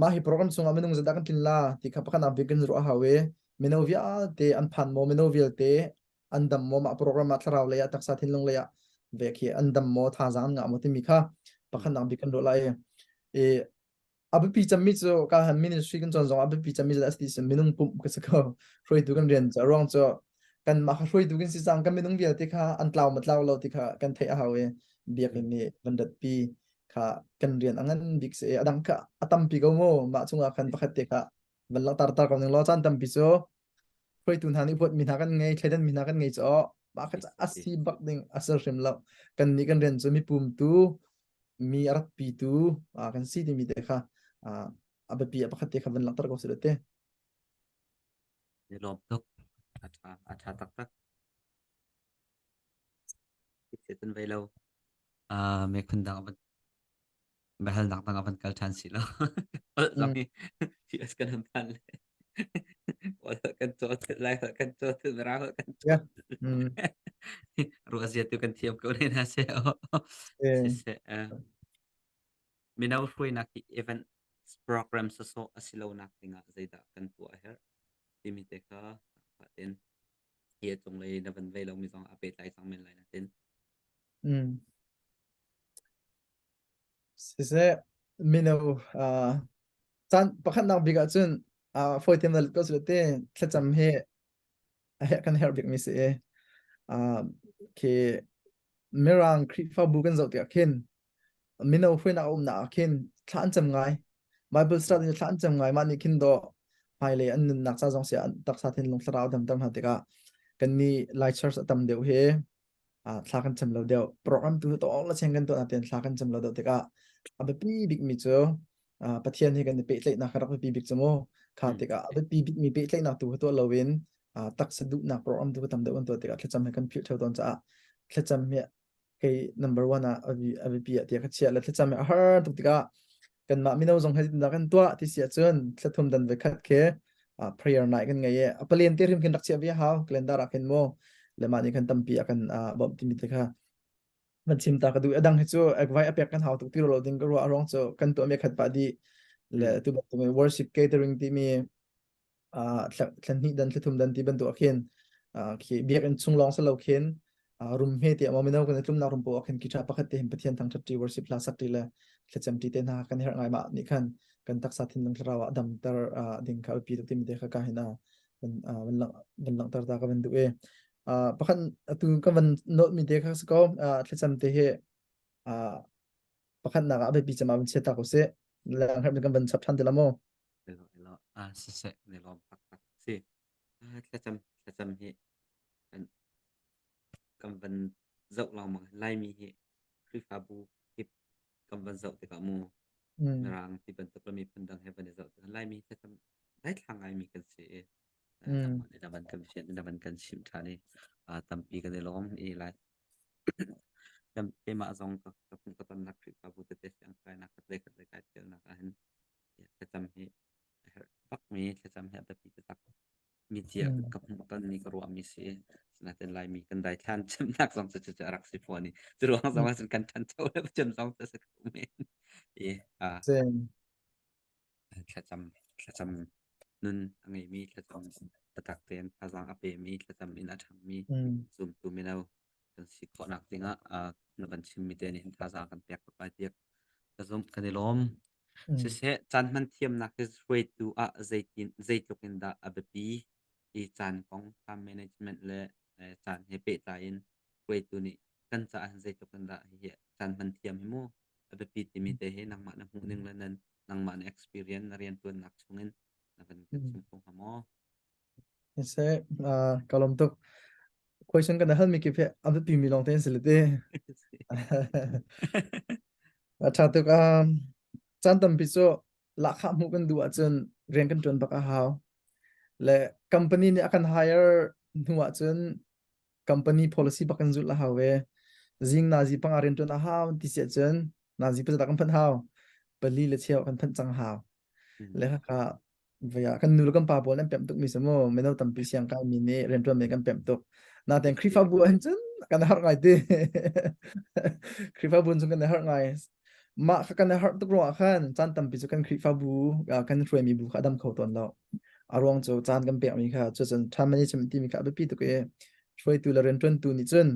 mah hi program chungah minung zeidah kan tlin la ti kha pakhat bik kan ruah hau i mino vialte an phan maw mino vialte an dam maw mah program ah thlarau lei ah taksa thinlung lei ah ve khi an dam maw thazaang an ngah maw timi kha pakhat nak bik kan ruah lai i a biapi cemmi cu ka han ministry kan cawn zong a biapi cemmi cu asti minung pumh ka si ko hruaitu kan rian cu a ruang cu kan mah kha hruaitu kan si cang kan minung vialte kha an tlau ma tlau lo ti kha kan theih a hau i biakinn nih van ratpi kha kan rian a ngan bik si a dang kha a tampi ko mu mah chungah khan pakhat te kha van langhter tar ko ning law caan tampi cu hruaitu hna nih huat mi hna kan ngei thleidan mi hna kan ngei cu mah kha a si bak ding a si hrim lo kan nih kan rian cu mipum tu mi a ratpi tu kan si timi te kha a biapi a pakhat te kha van langhter ko si te Ni lawm tuk a tha a tha taktak Tan ve lo. Me khun dang van biahalnak dang a van kal ṭhan si lo. Holh zong hi US kan han phan le Kawl holh kan caw thil, Lai holh kan caw thil, Mirang holh kan caw. Ruah zia tu kan thiam ko ne na se. Siseh mino hruainak hi event program sawsawh a si lo nak dingah zeidah kan tuah a herh timi te kha tin hi a cunglei na van vei lomi zong a pehtlai cang men lai na tin. Mm. Siseh mino uh, caan pakhatnak bik ahcun uh, fawi thiam na ko sila te thlacam hi a herh kan herh bikmi si i uh, khi Mirang Khrihfabu kan zoh tikah khin mino hruainak a umnak ah khin thla an cam ngai Bible study in thla an cam ngai mah nih khin dawh hmailei an nunnak ca zong si an taksa thinlung thlarau damter hna tikah kan nih Lai Church a tam deuh hi thla kan cam lo deuh program tu to la cheng kan tuah nain thla kan cam lo deuh tikah a biapi bikmi cu Pathian he kan i pehtlaihnak kha rak biapi bik cu mu kha tikah a biapi bikmi pehtlaihnak tu kha tuah loin taksa duhnak program tu kha tam deuh kan tuah tikah thlacam he kan philh theo tawn caah thlacam hi kei number one ah a biapi ah tiah ka chiah le thlacam hi a har tuk tikah kanmah mino zong he zeitindah kan tuah ti si ahcun thlathum dan voikhat khi prayer night kan ngei i a palen te hrim khin rak chiah ve hau calendar ah khin mu le mah nih khan tampi a kan bawmh timi te kha van chim ta ka duh adang hi cu vai a pek kan hau tuk ti lo ding ka ruah ruang cu kan tuah mi khat pa di le tu bantuk worship catering timi thlan hnih dan thlathum dan ti bantuk ah khin khi biakinn chung lawng si lo khin rum he ti ama mino kan tlumnak rum po ah khin guitar pakhat te hin Pathian thangthat ti worship hla sak ti le thlacam ti te hna kan herh ngai ma nih khan kan taksa thinlung thlarau ah damter ding kha upi tuk timi te kha ka hin a van lang van langhter ta ka van duh e pakhat atu ka van note mi te kha si ko thlacam te hi pakhatnak ah biapi cem ah van chia ta ko sih lang herh kan van chap than te la mu Elo elo ah siseh ne lawm taktak si. Ah thlacam thlacam hi kan kan van zoh lengmang Laimi hi Khrihfabu kip kan van zoh tikah mu Mirang ti bantuk le miphun dang he van i zoh tikah Laimi hi thlacam daithlang ngaimi kan si i nangmah nih na van kan fianh na van kan chimh ṭhan i tampi kan i lawm i lai kan keimah zong ka ka ka tonnak Khrihfabu tete siang kainak khat le khat le kai ṭialnak ah hin thlacam hi a herh bakmi thlacam hi a biapi taktak mi cia ka hmuh tonmi ka ruahmi si. Sinain Laimi kan daithlan cemnak zong cu cu a rak si fawn i cu ruang zong ah cun kan ṭhancho le cem zong cu a si kho men. I thlacam thlacam nun a ngeimi thlacam biatak tein thazaang a pemi thlacam in a ṭhangmi zumtu mino kan si khawhnak dingah na van chimmi te nih hin thazaang kan pek tuk lai tiah ka zumh kan i lawm. Siseh, caan hman thiamnak hi hruaitu ah zeitin zeitluk in dah a biapi i caan kong time management le caan he pehtlai in hruaitu nih kan caah hin zeitluk in dah hihi caan hman thiam hi mu a biapi timi te hi nangmah na hmuh ning le nan nangmah na experience na riantuannak chungin na van kan chim kho hnga maw? Siseh, ka lawm tuk. Question kan hal mi kip hi a biapi mi lawng te an si le te. A ṭha tuk. Caan tampi cu lahkhah hmuh kan duh ahcun rian kan ṭuan bak a hau. Le company nih a kan hire hnu ahcun company policy bak kan zulh a hau ve. Zing nazi panga rian ṭuan a hau ti si ahcun nazi pazat kan phanh hau. Pali le cheu kan phanh cang hau. Le khakha Vaya kan nu le kan pa pawl an pemh tuk mi si mu mino tampi siang kai mi nih rianṭuan mi kan pemh tuk natein Khrihfabu ahhin cun kan i harh ngai ti Khrihfabu cun kan i harh ngai mah kha kan i harh tuk ruangah khan caan tampi cu kan Khrihfabu kan hruaimi bu kha a dam kho tawn lo a ruang cu caan kan pekmi kha cucun time management timi kha a biapi tuk i hruaitu le rianṭuantu nih cun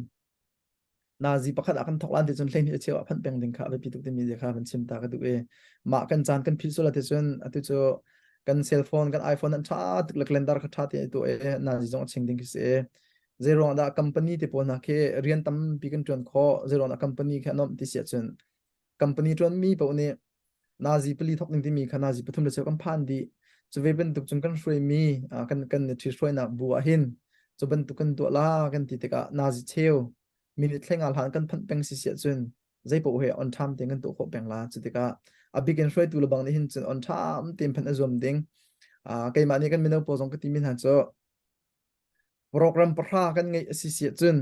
Nazi pakhat ah kan thawk lan ti cun 12 a cheu ah phanh peng ding kha a biapi tuk timi kha van chim ta ka duh i mah kan caan kan philh sual ti cun atu cu kan cell phone kan iPhone an tha tuk le calendar kha tha te tu e nazi zong a ching ding khi si zei ruang dah company te pawl hna khi rian tampi kan tuan khawh zei ruang dah company khi anom ti si ahcun company tuan mi paoh nih nazi pali thok ding timi kha nazi pathum le cheu kan phan dih cu ve bantuk cun kan hruaimi kan kan ṭhi hruainak bu ah hin cu bantuk kan tuah la kan ti tikah nazi cheu minute thlenga hlan kan phanh peng si siah cun zei paoh he on time tein kan tuah khawh peng la cu tikah a bik in hruaitu le bang nih hin cun on time tein phanh a zuam ding keimah nih kan mino pawl zong ka timi hna cu program pahra kan ngeih a si si ahcun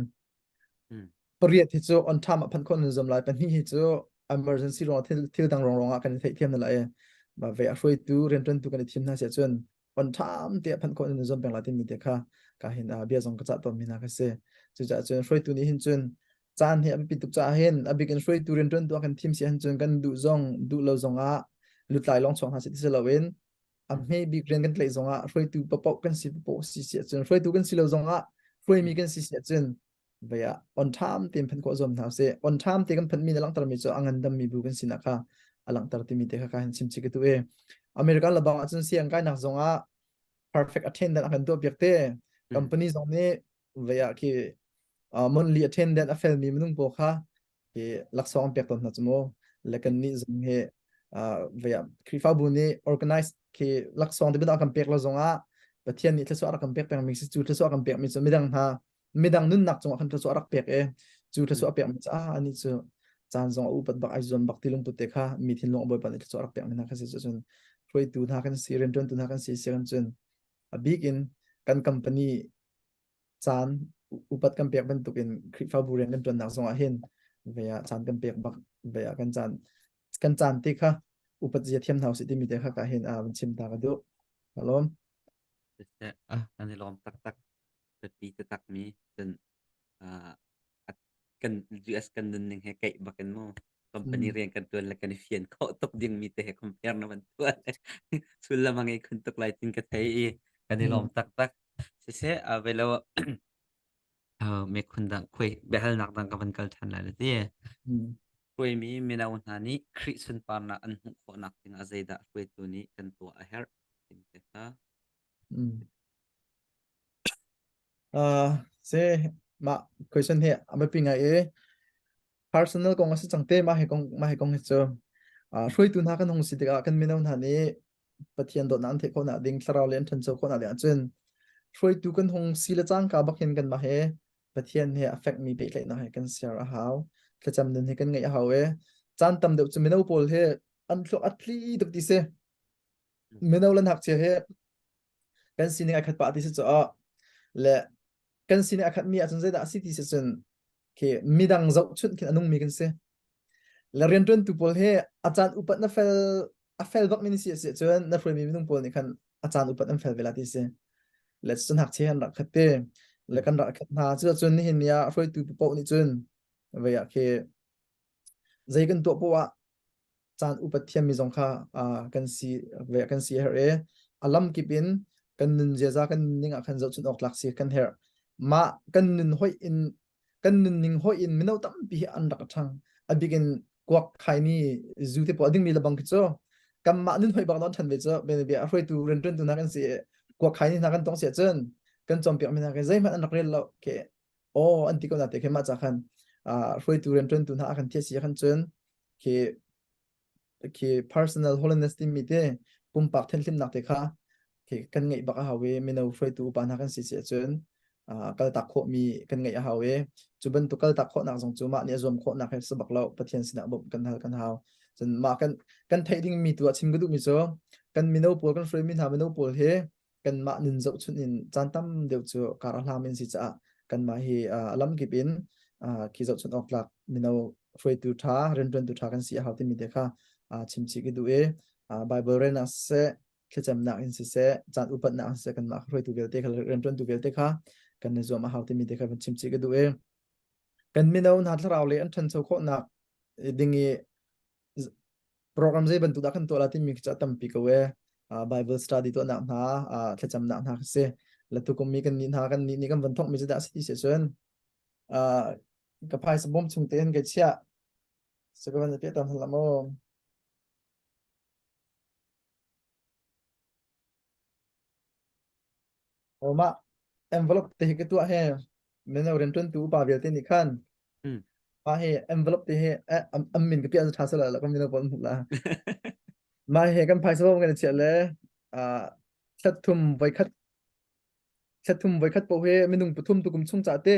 pariat hi cu on time ah phanh khawh nan zuam lai pahnih hi cu emergency ruang thil thil dang ruang ah kan i theihthiam na lai ma ve a hruaitu rianṭuantu kan i thim hna si ahcun On ṭham te phanh khawh nan i zuam peng lai timi te kha ka hin bia zong ka cah tawn mi hna kha si. Cucaah cun hruaitu nih hin cun caan hi a biapi tuk caah hin a bik in hruaitu rianṭuantu ah kan thim si ahcun kan duh zong duh lo zong ah lutlai lawng chuak hna seh ti si loin a hme bik rian kan tlaih zong ah hruaitu paoh kan si paoh si si ahcun hruaitu kan si lo zong ah hruaimi kan si si ahcun vei ah on ṭham tein phanh khawh zuam hna usih. On ṭham te kan phanhmi na langhtermi cu a ngandammi bu kan sinak kha a langhter timi te kha ka hin chim chih ka duh i American labang ahcun siang kainak zong ah perfect attendance a kan tuah piak te company zong nih vei ah khi monthly attendance a felmi minung pawl kha hi laksawng an pek tawn hna cu mu le kan nih zong hi vei ah Khrihfabu nih organize khi laksawng te biatak kan pek lo zong ah Pathian nih thluachuah rak kan pek pengmi si cu thluachuah kan pekmi cu midang hna midang nunnak cungah khan thluachuah rak pek i cu thluachuah pekmi cu ah ani cu caan zong a upat bak ai zuam bak ti lungput te kha mi thinlung a Bawipa nih thluachuah rak pekmi hna kha si cu cun hruaitu hna kan si rianṭuantu hna kan si si kan cun a bik in kan company caan upat kan pek bantukin Khrihfabu rian kan ṭuannak zongah hin vei ah caan kan pek bak vei ah kan caan kan caan te kha upat zia thiam hna usih timi te kha ka hin a van chim ta ka duh. Ka lawm. Ah, kan i lawm taktak. Biapi taktak mi cun kan US kan nunning he keih bak in mu company rian kan tuan le kan i fian khawh tuk ding mi te he compare na van tuah le sullam a ngei khun tuk lai tin ka thei i kan i lawm taktak. Siseh, velo mekhun dang khuai biahalnak dang ka van kal ṭhan lai la ti. Hruaimi mino hna nih Khrih sunparnak an hmuh khawhnak dingah zeidah hruaitu nih kan tuah a herh? Tin te kha. Se mah question hi a biapi ngai i personal kong a si cang te mah hi kong mah hi kong hi cu hruaitu hna kan hung si tikah kan mino hna nih Pathian dawtnak an theih khawhnak ding thlarau le an ṭhancho khawhnak ding ahcun hruaitu kan hung si le cangka bak hin kanmah he Pathian he a fekmi pehtlaihnak he kan ser a hau. Thlacam nun he kan ngeih a hau i caan tam deuh cu mino pawl he an thluak a tli tuk ti si. Mino le ngakchia he kan sining ai khat pah ti si caah le kan sining a khatmi ahcun zeidah a si ti si cun khi midang zohchunh khin a nungmi kan si. Le rianṭuantu pawl hi a caan upat na fel a fel bak mi na si a si ahcun na hruaimi minung pawl nih khan a caan upat an fel ve la ti si. Le cun ngakchia an rak khat te le kan rak khat hna. Cucun nihin ni ah hruaitu paoh nih cun vei ah khi zei kan tuah poah ah caan upat thiammi zong kha kan si ve kan si a herh i a lam kip in kan nun ziaza kan ning ah khan zohchunh awk tlak si kan herh. Mah kan nun hoih in kan nunning hoih in mino tampi hi an rak ṭhang. A bik in kuak khaimi zu te pawl a dingmi lebang khi cu kanmah nun hoih bak nawn ṭhan ve cu bia hruaitu rianṭuantu hna kan si i kuak khaini hna kan tong si ahcun kan cawnpiakmi hna khi zeihmanh an rak rel lo khi aw an ti ko na te khi mah ca khan hruaitu rianṭuantu hna a kan thiah si khan cun khi khi personal holiness timi te pumpak thenhlimnak te kha khi kan ngeih bak a hau i mino hruaitu upa hna kan si si ahcun kaltak khawhmi kan ngeih a hau i cu bantuk kaltak khawhnak zong cu mah nih a zuam khawhnak he si bak lo Pathian sinah bawmh kan hal kan hau cun mah kan kan theih dingmi tu ah chim ka duhmi cu kan mino pawl kan hruaimi hna mino pawl hi kanmah nun zohchunh in caan tam deuh cu kar a hlam in si caah kanmah hi a lamkip in khi zohchunh awk tlak mino hruaitu ṭha rianṭuantu ṭha kan si a hau timi te kha chimchih ka duh i Bible relnak siseh thlacamnak in siseh caan upatnak in siseh kanmah hruaitu vialte kha rianṭuantu vialte kha kan i zuam a hau timi te kha van chimchih ka duh i kan mino hna thlarau lei an ṭhancho khawhnak ding i Program zei bantuk dah kan tuah la timi khi cu a tampi ko ee. Bible study tuahnak hna, thlacamnak hna khi si. Le tukum mi kan nih hna kan nih nih kan van thawkmi cu dah a si ti si cun ka phaisa bawm chung tein ka chiah. So ka van piah tawn hna maw? Aw mah envelope te hi ka tuah he mino rianṭuantu upa vialte nih khan mah hi envelope te hi an min ka piah cu ṭha sala la kan mino pawl an hmuh la. Mah hi kan phaisa bawm kan i chiah le thla voikhat thla voikhat paoh hi minung pathum tukum chung ca te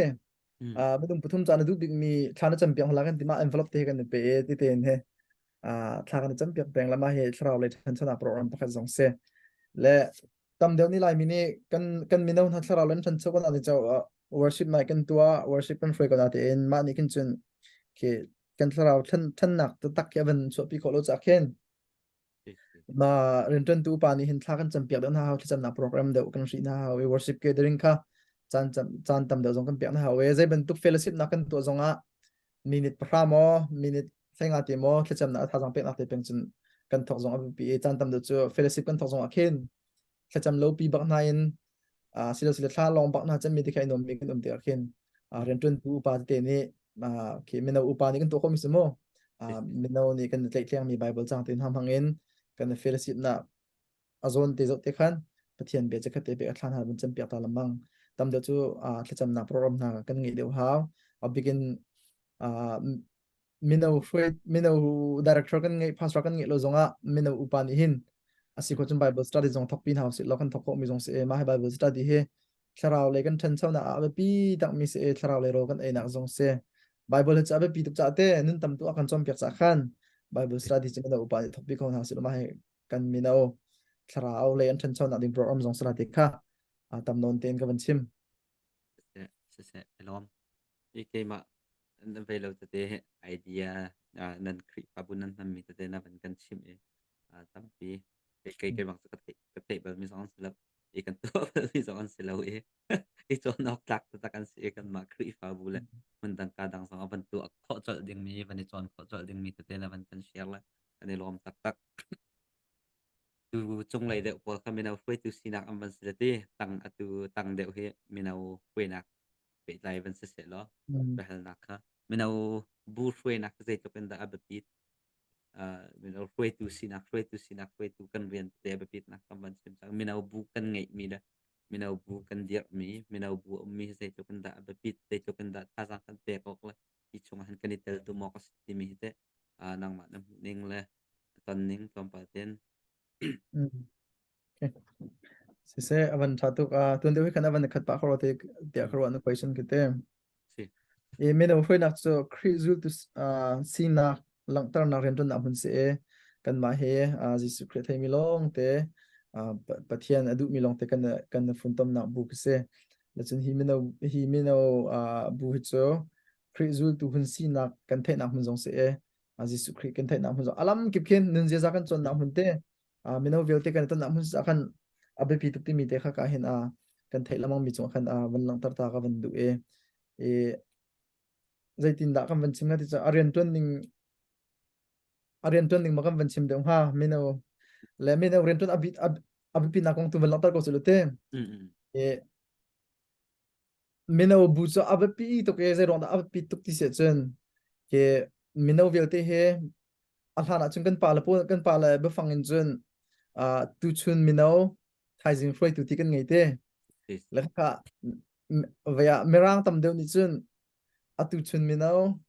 minung pathum ca na duh bikmi thla na cam piak hla kan ti mah envelope te hi kan i pe i ti tein he thla kan i cam piak peng la mah hi thlarau lei ṭhanchonak program pakhat zong si. Le tam deuh nih Laimi nih kan kan mino hna thlarau le an ṭhancho ko na ti cho worship nai kan tuah worship kan hruai ko na tiin mah nih khin cun khi kan thlarau ṭhan ṭhannak taktak khi a van chuahpi khawh lo caah khin. Ma rianṭuantu upa nih hin thla kan campiak deuh hna hau, thlacamnak program deuh kan hrih hna hau i worship gathering kha caan caan tam deuh zong kan pek hna hau i zei bantuk fellowship nak kan tuah zongah minute 10 maw minute 50 te maw thlacamnak thazaang peknak te peng cun kan thawk zong a biapi i caan tam deuh cu fellowship kan thawk zongah khin thlacam lo pi bak hna in silo silo thla lawng bak hna chan mi te kha i nuam mi kan um tikah khin rianṭuantu upa tete nih khi mino upa nih kan tuah khawhmi si mu mino nih kan tlaihtleng mi Bible cang te hna hmang in kan fellowship na a zawn te zoh te khan Pathian bia chikkhat te pek a thlan hna vun cam piak ta lengmang tam deuh cu thlacamnak program hna kan ngeih deuh hau a bikin mino hruai mino director kan ngeih pastor kan ngeih lo zongah mino upa nih hin asi ko cun Bible study zong thok pi hna usih law kan thok khawh mi zong si e mah hi Bible study hi thlarau lei kan ṭhanchonak ah a biapi takmi si e thlarau lei rawl kan einak zong si Bible hi cu a biapi tuk caah te nun tam tu a kan cawnpiak caah khan Bible study cu mino upa nih thok pi ko hna usih law mah hi kan mino thlarau lei an ṭhanchonak ding program zong si la ti kha tam nawn tein ka van chim. Siseh, siseh, i lawm. I keimah na vei lo tete idea nan Khrihfabu nan hmanmi tete na van kan chimh i tampi kei kei kei bang cu ka theih balmi zong an si lo i kan tuah balmi zong an si lo i i cawn awk tlak taktak an si i kanmah Khrihfabu le hmundang ka dang zong a van tuah khawh colh dingmi van i cawn khawh colh dingmi tete na van kan share le kan i lawm taktak. Tu cunglei deuh pawl kha mino hruaitu sinak an van si le ti tang atu tang deuh hi mino hruainak pehtlai van si seh law biahalnak kha mino bu hruainak zeitluk in dah a biapit mino hruaitu sinak hruaitu sinak hruaitu kan rian te a biapitnak kan van chim cang mino bu kan ngeihmi le mino bu kan dirhmi mino bu ummi zeitluk in dah a biapit zeitluk in dah thazaang kan pek awk le hi chungah hin kan i tel tu maw ka si timi hi teh nangmah na hmuh ning le ton ning tlawmpal ten. Okay. Siseh avan tha tuk a tun deuh hi khan avan khat pa khoro te tiah ka ruah na question ki te. Si. I mino hruainak cu Khrih zultu sinak langhternak rianṭuannak hmun si i kanmah he Jesuh Khrih theimi lawng te Pathian a duhmi lawng te kan kan funtomnak bu khi si. Cun hi mino hi mino bu hi cu Khrih zultu hun sinak kan theihnak hmun zong si i Jesuh Khrih kan theihnak hmun zong alam kip khin nun ziaza kan cawnnak hmun te mino vialte kan tonnak hmun ah khan a biapi tuk timi te kha ka hin kan theih lamang mi cung khan van langhter ta ka van duh i i zeitindah kan van chim nga ti cu a rian tuan ning a rian tuan ning ma kan van chim deuh hnga mino le mino rian tuan a biapi nak kong tu van langhter ko su te i mino bu cu a biapi tuk i zei ruang dah a biapi tuk ti si ahcun ke mino vialte hi a hlan ahcun kan pa le pawl kan pa le biafang in cun tuchun mino thaizing hruaitu ti kan ngei te le kha vei ah mirang tam deuh nih cun atu chun mino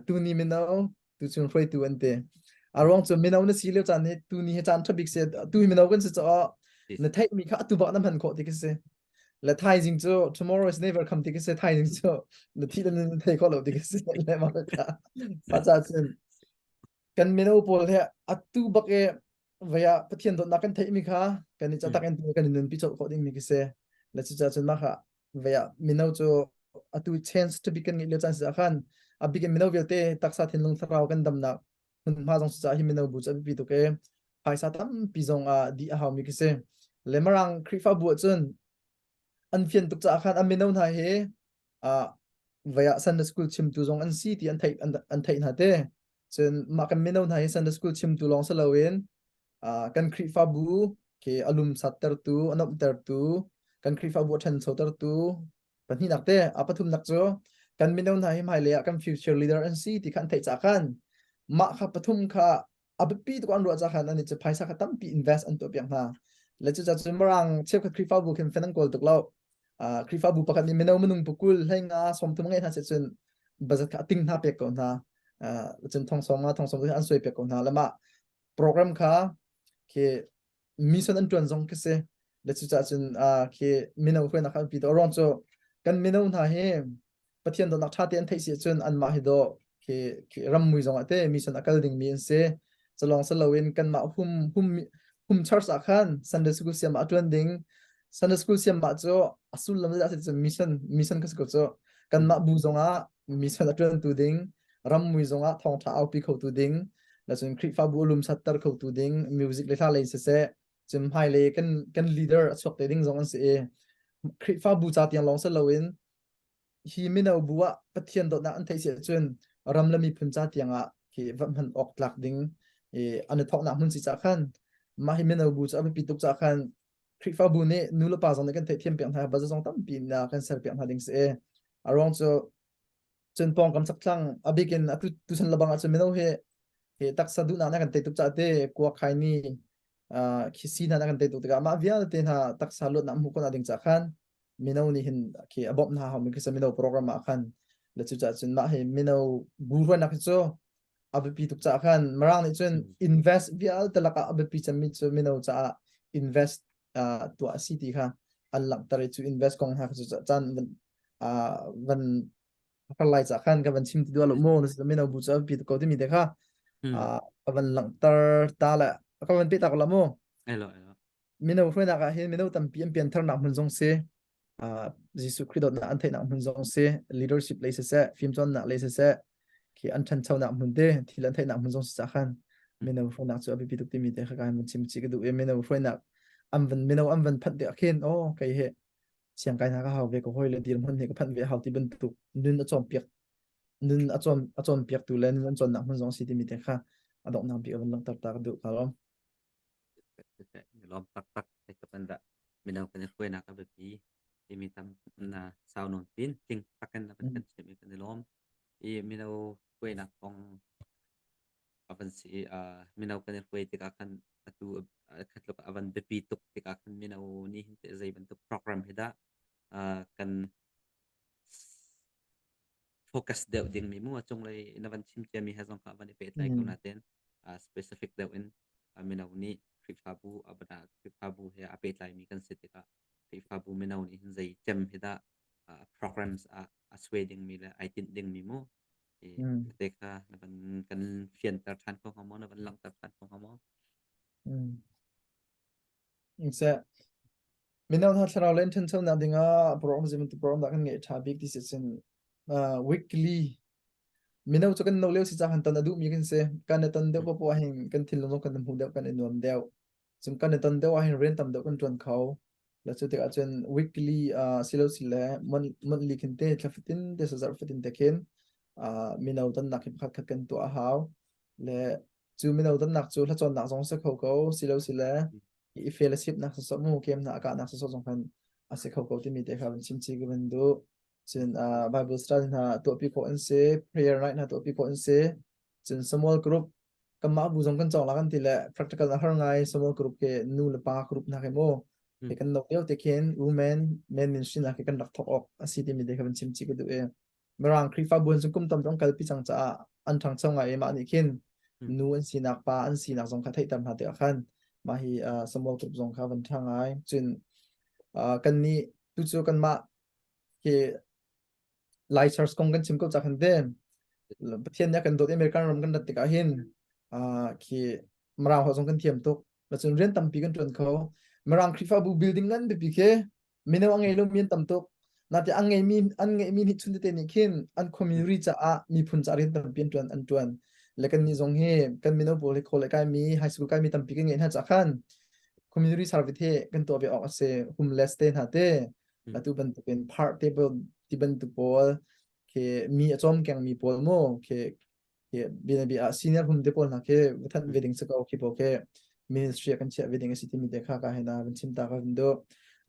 tuni mino tuchun hruaitu an ti a ruang cu mino na si lio caan hi tuni hi caan ṭha bik si tu hi mino kan si caah na theih mi kha atu bak na hman khawh ti khi si le thaizing cu tomorrow is never come ti khi si thaizing cu na thi le na thei khawh lo ti khi si le mah kha fa ca cun kan mino pawl he atu bak e vei ah Pathian dawtnak kan theih mi kha kan i catak in kan i nunpi colh khawh ding mi khi si le cucaah cun mah kha vei ah mino cu atu chance to be kan ngeih lio caan si ah khan a bik in mino vialte taksa thinlung thlarau kan damnak hmunhma zong cucaah hi mino bu cu a biapi tuk e phaisa tampi zong ah dih a haumi khi si le Mirang Khrihfabu ah cun an fian tuk caah khan an mino hna hi vei ah Sunday school chimtu zong an si ti an theih an theih hna te cun mah kan mino hna hi Sunday school chimtu lawng si loin kan Khrihfabu khi a lumsattertu a nuamhtertu kan Khrihfabu a ṭhanchotertu pahnihnak te a pathumnak cu kan mino hna hi hmailei ah kan future leader an si ti kha an theih caah khan mah kha pathum kha a biapi tuk an ruah caah khan an cu phaisa kha tampi invest an tuah piak hna le cucaah cun Mirang cheukhat Khrihfabu khin fan an kawl tuk lo Khrihfabu pakhat nih mino minung pukul hleinga 30 ngei hna seh cun budget kha a ting hna pek ko hna cun thong sawm nga thong sawm an suai pek ko hna le mah program kha khi mission an tuan zong khi si le cucaah cun khi mino hruainak kha an pi to ruang cu kan mino hna hi Pathian dawtnak ṭha te an theih si ahcun anmah hi dawh khi khi rammui zong ah te mission a kal dingmi an si culong si loin kanmah hum hum hum church ah khan Sunday school siam ah ṭuan ding Sunday school siam ah cu a sullam zeidah a si cu mission mission kha si ko cu kanmah bu zong ah mission a ṭuantu ding rammui zong ah thawngṭha aupi khotu ding. La cun Khrihfabu a lumsatter khotu ding music le hla lei siseh, cun hmailei kan kan leader a chuak te ding zong an si i Khrihfabu ca tiang lawng si loin hi mino bu ah Pathian dawtnak an theih si ahcun ram le miphun ca tiang ah khi va hman awk tlak ding i an i thawknak hmun si cah khan mah hi mino bu cu a biapi tuk cah khan Khrihfabu nih nu le pa zong nih kan theihthiam piak hna baza zong tampi na kan ser piak hna ding si i a ruang cu cun pawngkam chakthlang a bik in atu tuchan lebang ahcun mino hi hi taksa duhnak na kan tei tuk caah te kuak khai ni khi si hna na kan tei tuk tikah mah vialte hna taksa luatnak hmuh khawhnak ding cah khan mino nih hin khi a bawmh hna haumi khi mino program ah khan le cu caah cun mah hi mino bu ruahnak hi cu a biapi tuk caah khan Mirang nih cun invest vialte lakah a biapi cemmi cu mino caah invest tuah a si ti kha an langhter i cu invest kong hna cu caan van har lai ca khan ka van chim ti duah lo mu na mino bu cu a biapi tuk ko timi te kha ka van langhter ta le ka van pe ta ko la mu. Elo elo. Mino hruainak ah hin mino tampi an piantharnak hmun zong si, Jesuh Khrih dawtnak an theihnak hmun zong si, leadership lei siseh, fimcawnnak lei siseh, khi an ṭhanchonak hmun te, thil an theihnak hmun zong si cah khan mino hruainak cu a biapi tuk timi te kha ka van chim chih ka duh i mino hruainak an van mino an van phanh tikah khin oh kei he siangkai hna ka hau ve ka hawi le dirhmun he ka phanh ve hau ti bantuk nun a cawnpiak nun a cawn a cawnpiaktu le nun an cawnnak hmun zong si timi te kha a donghnak bik a van langhter ta ka duh ka lawm. Lawm taktak zeitluk in dah mino kan i hruainak a biapi timi tam na sau nawn pin tling takin na van kan chim i kan i lawm. I mino hruainak kong a van si i mino kan i hruai tikah khan atu khatluk a van biapi tuk tikah khan mino nih hin teh zei bantuk program hi dah kan focus deuh dingmi mu a cunglei na van chim ciami he zong kha van i pehtlai ko nain specific deuh in mino nih Khrihfabu a Khrihfabu he a pehtlaimi kan si tikah Khrihfabu mino nih hin zei cem hi dah programs ah a suai dingmi le ai tinh dingmi mu te kha na van kan fianter ṭhan kho hnga maw na van langhter ṭhan kho hnga maw? Seh mino hna thlarau len ṭhanchonak dingah program zei bantuk program dah kan ngeih ṭha bik ti si cun weekly mino cu kan no lio si cang han ton a duhmi kan si. Kan i ton deuh poah hin kan thinlung zong kan i hmu deuh kan i nuam deuh. Cun kan i ton deuh ahhin rian tam deuh kan ṭuan kho. Le cu tikah cun weekly silo sile monthly khin te thla fatin te zarh fatin te khin mino tonnak hi pakhat khat kan tuah a hau. Le cu mino tonnak cu hlacawnnak zong si kho ko silo sile i fellowship nak sawsawh mu kem na akah nak sawsawh zong khan a si kho ko timi te kha van chim chi ka van duh. Cun Bible study hna tuahpi khawh an si, prayer night hna tuahpi khawh an si. Cun small group kanmah bu zong kan cawng la kan ti le practical a har ngai small group ke nu le pa group hna ke mu ke kan nok lio te khin women men ministry na ke kan rak thok awk a si timi te kha van chim chi ka duh e Mirang Khrihfabu an kum tam dong kalpi cang caah an ṭhangcho ngai i mah nih khin nu an sinak pa an sinak zong kha theihter hna tikah khan mah hi small group zong kha van ṭha ngai. Cun kan nih tu cu kanmah hi Lai Church kong kan chim ko ca khan te Pathian nih a kan dawt i American ram kan rat tikah hin khi Mirang holh zong kan thiam tuk. Cun rian tampi kan ṭuan kho. Mirang Khrihfabu building ngan pipi khi mino a ngei lomi an tam tuk. Natin an ngeimi an ngeihmi nih chun tete nih khin an community caah miphun caah rian tampi an ṭuan an ṭuan. Le kannih zong hi kan mino pawl hi college kaimi high school kaimi tampi kan ngeih hna caah khan community service hi kan tuah ve awk a si. Homeless te hna te atu bantukin part te ti bantuk pawl khi mi a cawm kengmi pawl mu khi bianabi ah senior hum te pawl hna khi va thanh ve ding si ko khi pawl khi ministry ah kan chiah ve ding a si timi te kha ka hina van chim ta ka van duh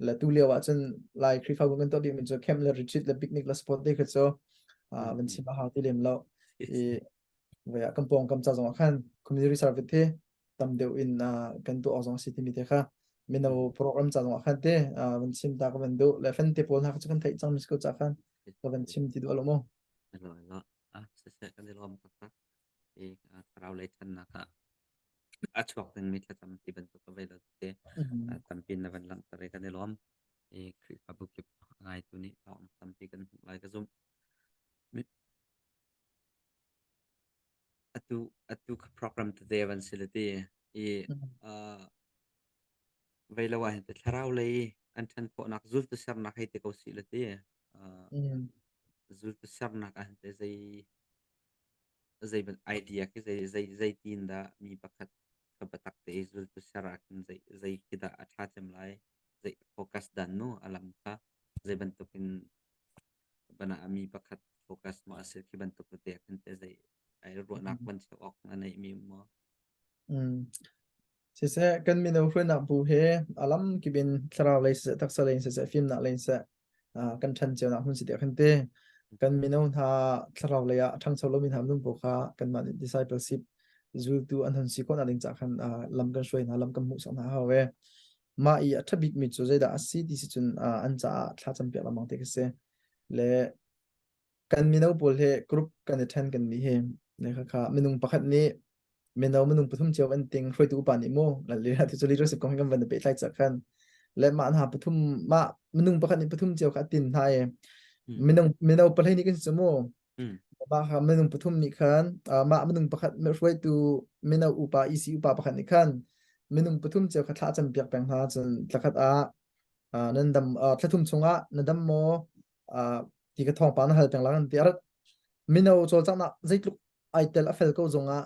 le tu lio ah cun Lai Khrihfabu kan tuah bik mi cu camp le retreat le picnic le sport te kha cu van chim a hau ti lem lo i voi ah kan pawngkam ca zong ah khan community service hi tam deuh in kan tuah awk zong a si timi te kha mino program ca zong ah khan te van chim ta ka van duh le fan te pawl hna kha cu kan theih cang mi si ko ca khan ka van chim ti duh lo mu. Alo alo. Ah siseh kan i lawm taktak. I thlarau lei ṭhannak ah a chuak dingmi thlacam ti bantuk ka vei lo te tampi na van langhter i kan i lawm. I Khrihfabu kip ngaitu nih hlawknak tampi kan hmuh lai ka zumh. Atu atu ka program tete van si le ti i vei lo ah hin thlarau lei an ṭhan khawhnak zultu sernak hei ti ko si le ti zultu sernak ah hin zei. Zei idea khi zei zei zeitin dah mi pakhat kha biatak te i zultu ser ah khin zei zei khi dah a ṭha cem lai? Zei focus dan nu a lam kha zei bantuk in bana mi pakhat focus maw a si khi bantuk tete ah khin te zei ai ruahnak van cheu awk na neih mi maw? Mm. Siseh, kan mino hruainak bu he a lam kip in thlarau lei siseh, taksa lei siseh, fimnak lei siseh, kan ṭhan cionak hmun si tiah kan ti. Kan mino hna thlarau lei ah a ṭhangcho lomi hna minung pawl kha kanmah nih discipleship zultu an hun si khawhnak ding caah khan lam kan hruai hna, lam kan hmuhsak hna hau ve. Mah i a ṭha bikmi cu zeidah a si ti si cun an caah thlacam piak lengmang te khi si. Le kan mino pawl he group kan i ṭhen kan nih hi ne kha kha minung pakhat nih mino minung pathum cio an ting hruaitu upa nih mu cu leadership kong hi kan van i pehtlai cak khan le mah hna pathum mah minung pakhat nih pathum cio kha a tin hna i minung mino pahlei nih kan si mu mah kha minung pathum nih khan mah minung pakhat hruaitu mino upa EC upa pakhat nih khan minung pathum cio kha thla cam piak peng hna cun thlakhat ah nan dam thlathum chungah na dam maw ti ka thawngpang na hal peng lang ti arat mino cawlcanghnak zeitluk ai tel a fel ko zongah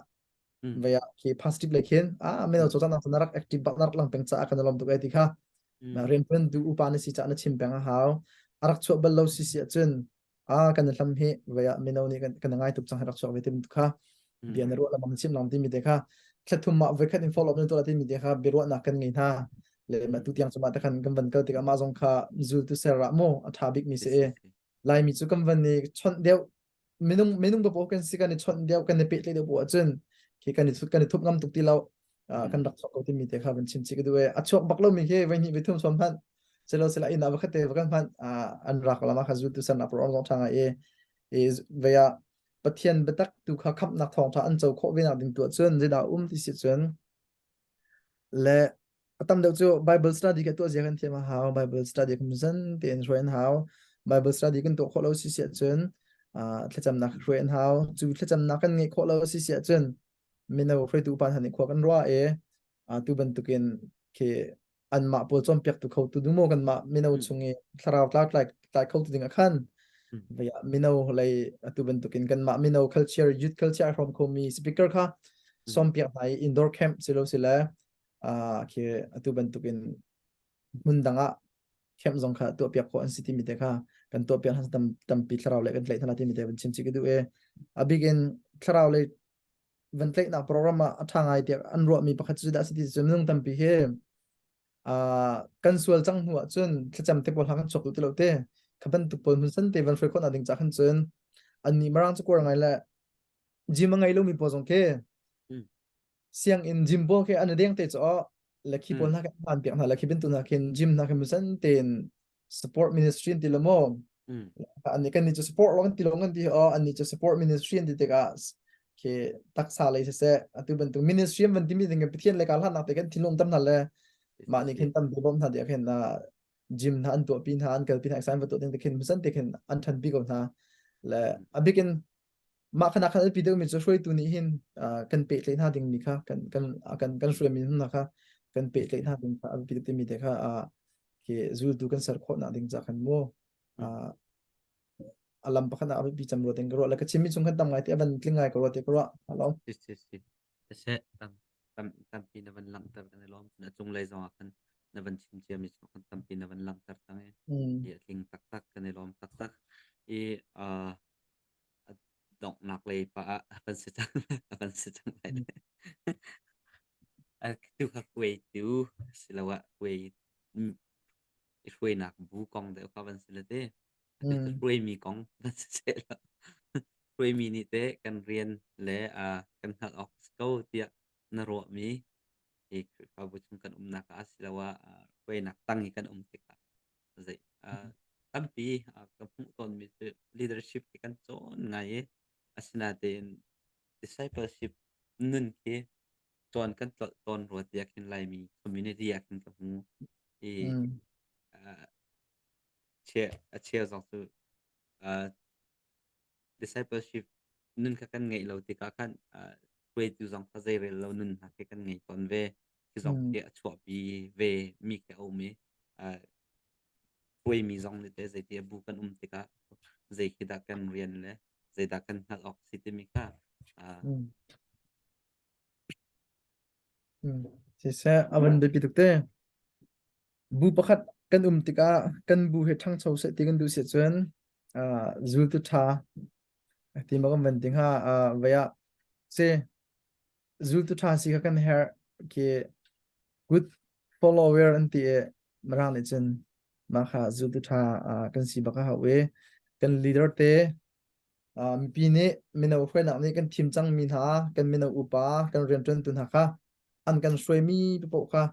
vei ah khi positive le khin a mino cawlcanghnak na rak active bak na rak lang peng caah kan lawm tuk ai ti kha na rian tuan du upa na si caah na chim peng a hau a rak chuah bal lo si si ahcun a kan hlam hi vei ah mino nih kan kan ngai tuk cang rak chuak ve tim kha bia na ruah lamang chim lang timi te kha thlathum ma voikhat in follow up na tuah timi te kha biaruahnak kan ngei hna le ma tu tiang cuma te khan kan van kal tikah mah zong kha zul tu ser ah mu a tha bik mi si e laimi cu kan van ni chawnh deuh minung minung papo kan si kan i chawnh deuh kan i pehtlaih deuh bu ahcun khi kan i kan i thup ngam tuk ti lo kan rak chuak ko timi te kha van chim chi ka duh e a chuak bak lo mi khi voi hnih voi thum som hmanh selo sela inn ah vakhat te va kan hmanh an rak lama kha zul tu san na program zong tha ngai e e veya Pathian biatak tu kha khamhnak thawngṭha an co khawh ve nak ding tu ahcun zeidah um ti si cun le a tam deuh cu Bible study ka tuah zia kan thiam a hau Bible study kan zan tein hruai an hau Bible study kan tuah khawh lo si si ahcun thlacamnak hruai an hau cu thlacamnak kan ngeih khawh lo si si ahcun mino hruaitu upa hna nih khua kan ruah i tu bantukin khi anmah pawl cawnpiaktu khotu ding maw kanmah mino chung i thlarau tlau tlai tlai khotu ding ah khan mino lei atu bantukin kanmah mino culture youth culture a hrawm khomi speaker kha sawmpiak hna i indoor camp silo sile khi atu bantukin hmun dang ah camp zong kha tuahpiak khawh an si timi te kha kan tuahpiak hna tam tampi thlarau le kan tlaih hna timi te van chim chi ka duh e a bik in thlarau le van tlaihnak program ah a ṭha ngai tiah an ruahmi pakhat cu dah a si ti cu minung tampi hi kan sual cang hnu ah cun thlacam te pawl hna kan chuak duh ti lo te kha bantuk pawl hmun san te van hruai khawh nak ding ca khan cun annih marang cu kuar ngai le gym a ngei lomi pawl zong khi sianginn gym pawl khi an i deng te cu le khi pawl hna khi an hman piak hna le khi bintu hna khin gym hna khi musan tein support ministry an ti lo maw an nih kan nih cu support lo kan ti lo kan ti o an nih cu support ministry an ti tikah khi taksa lei siseh atu bantuk ministry an van timi ding Pathian le ka hlannak te kan thinlung tam hna le mah nih khin tampi bawm hna tiah khin gym hna an tuahpi hna an kalpi hna exam va tuah ding te khin musan te khin an ṭhanpi ko hna le a bikin mah khana khan alpi deuhmi cu hruaitu nih hin kan pehtlaih hna dingmi kha kan kan kan kan hruaimi hna kha kan pehtlaih hna ding kha a biapi timi te kha khi zultu kan ser khawh nak ding ca khan mu a lam pakhat ah a biapi cem rua ting ka ruah le ka chimmi chung khan tam ngai te a van tling ngai ka ruah te ka ruah hello si si si seh tam tam tampi na van langhter kan i lawm a cunglei zong ah khan na van chim ciami chung khan tampi na van langhter cang i i a tling taktak kan i lawm taktak i a donghnak lei pa ah a kan si cang a kan si cang lai a tu kha hruaitu siloah hruai i hruainak bu kong deuh kha van si le te hruaimi kong van si seh lo hruaimi nih teh kan rian le kan hngalh awk si ko tiah na ruahmi hi Khrihfabu chung kan umnak ah asiloah hruainak tang i kan um tikah zei tampi ka hmuh tawnmi cu leadership hi kan cawn ngai i asinain discipleship nun khi cawn kan tlolh tawn rua tiah khin Laimi community ah khin ka hmu i a cheu zong cu discipleship nun kha kan ngeih lo tikah khan hruaitu zong kha zeirel lo nun hna khi kan ngei tawn ve khi zong khi a chuahpi ve mi khi a um i hruaimi zong nih teh zeiti a bu kan um tikah zei khi dah kan rian le zeidah kan hngalh awk si timi kha. Siseh, a van biapi tuk te. Bu pakhat kan um tikah kan bu he ṭhangcho seh ti kan duh si cun zultu ṭha ti ma kan van ti hnga vei ah si zultu ṭha si kha kan herh khi good follower an ti i Mirang nih cun mah kha zultu ṭha kan si bak a hau i kan leader te Mipi nih mino hruainak nih kan thim cangmi hna, kan mino upa, kan rianṭuantu hna kha an kan hruaimi paoh kha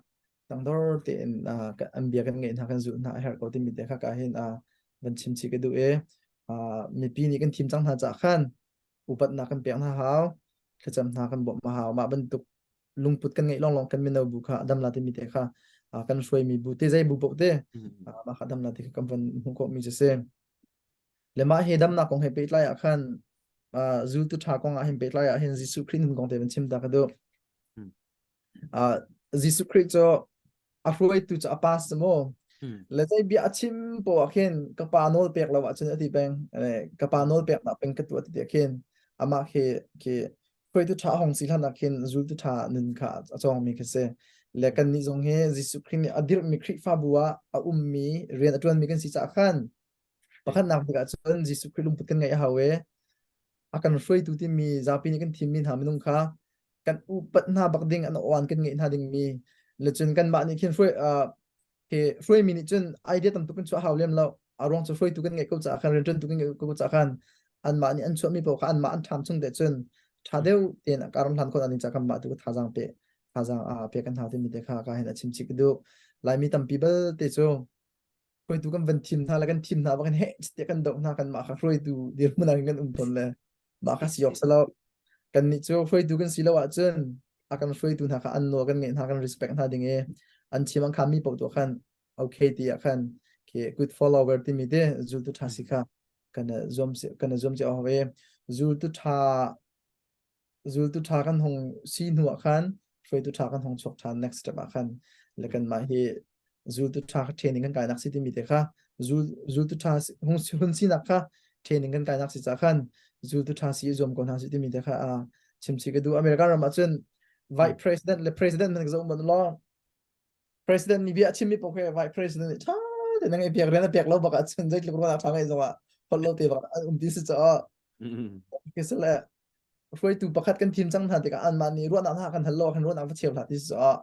tangdor tein an bia kan ngaih hna, kan zulh hna a herh ko timi te kha ka hin van chim chih ka duh i mipi nih kan thim cang hna caah khan upatnak kan pek hna hau, thlacam hna kan bawmh a hau. Mah bantuk lungput kan ngeih lawnglawng kan mino bu kha a dam la timi te kha kan hruaimi bu te zei bu paoh te mah kha dam la ti kha kan van hmuh khawhmi cu si. Le mah hi damnak kong he pehtlai ah khan zultu ṭha kong ah hin pehtlai ah hin Jesuh Khrih nun kong te van chim ta ka duh. Jesuh Khrih cu a hruaitu cu a pa si mu. Le zei bia a chim poah ah khin ka pa nawl pek lo ahcun a ti peng. Ka pa nawl pek nak peng ka tuah ti tiah khin amah khi khi hruaitu ṭha hong si hlan ah khin zultu ṭha nun kha a cawngmi khi si. Le kannih zong hi Jesuh Khrih nih a dirhmi Khrihfabu ah a ummi rian a ṭuanmi kan si caah khan Pakhatnak bik ahcun Jesuh Khrih lungput kan ngeih a hau i a kan hruaitu timi zapi nih kan thimmi hna minung kha kan upat hna bak ding an awan kan ngeih hna dingmi le cun kanmah nih khin hruai hi hruaimi nih cun idea tam tuk kan chuah hau lem lo. A ruang cu hruaitu kan ngeih ko caah khan rianṭuantu kan ngeih ko caah khan anmah nih an chuahmi paoh kha anmah an ṭham chung te cun ṭha deuh tein a karam hlan khawh ding caah kanmah tu thazaang pe thazaang pek kan hau timi te kha ka hin a chim chih ka duh. Laimi tampi belte cu hruaitu kan van thim hna le kan thim hna bak in heh tiah kan doh hna kan mah kha hruaitu dirhmun ah kan um tawn le mah kha si awk si lo kan nih cu hruaitu kan si lo ahcun a kan hruaitu hna kha an nawl kan ngeih hna kan respect hna ding i an chim an kham mi paoh tu khan okay ti ah khan ke good follower timi te zultu tha si kha kan zuam kan zuam ci awk e zultu tha Zultu ṭha kan hung si hnu ah khan hruaitu ṭha kan hung chuak ṭhan next step ah khan le kanmah hi zultu ṭha training kan kainak si timi te kha zul zultu ṭha hung hun sinak kha training kan kainak si ca khan zultu ṭha si i zuam ko hna si timi te kha a chimchih ka duh. America ram ah cun vice president le president man ka zoh ban law president nih bia a chimmi paoh khi vice president nih ṭha tein a ngaih piak rian a pek lo bak ahcun zeitluk ruahnak ṭha ngeih zongah holh lo te bak an um ti si caah le hruaitu pakhat kan thim cang hna tikah anmah nih ruahnak hna kan hal lo kan ruahnak va cheu hlah ti si caah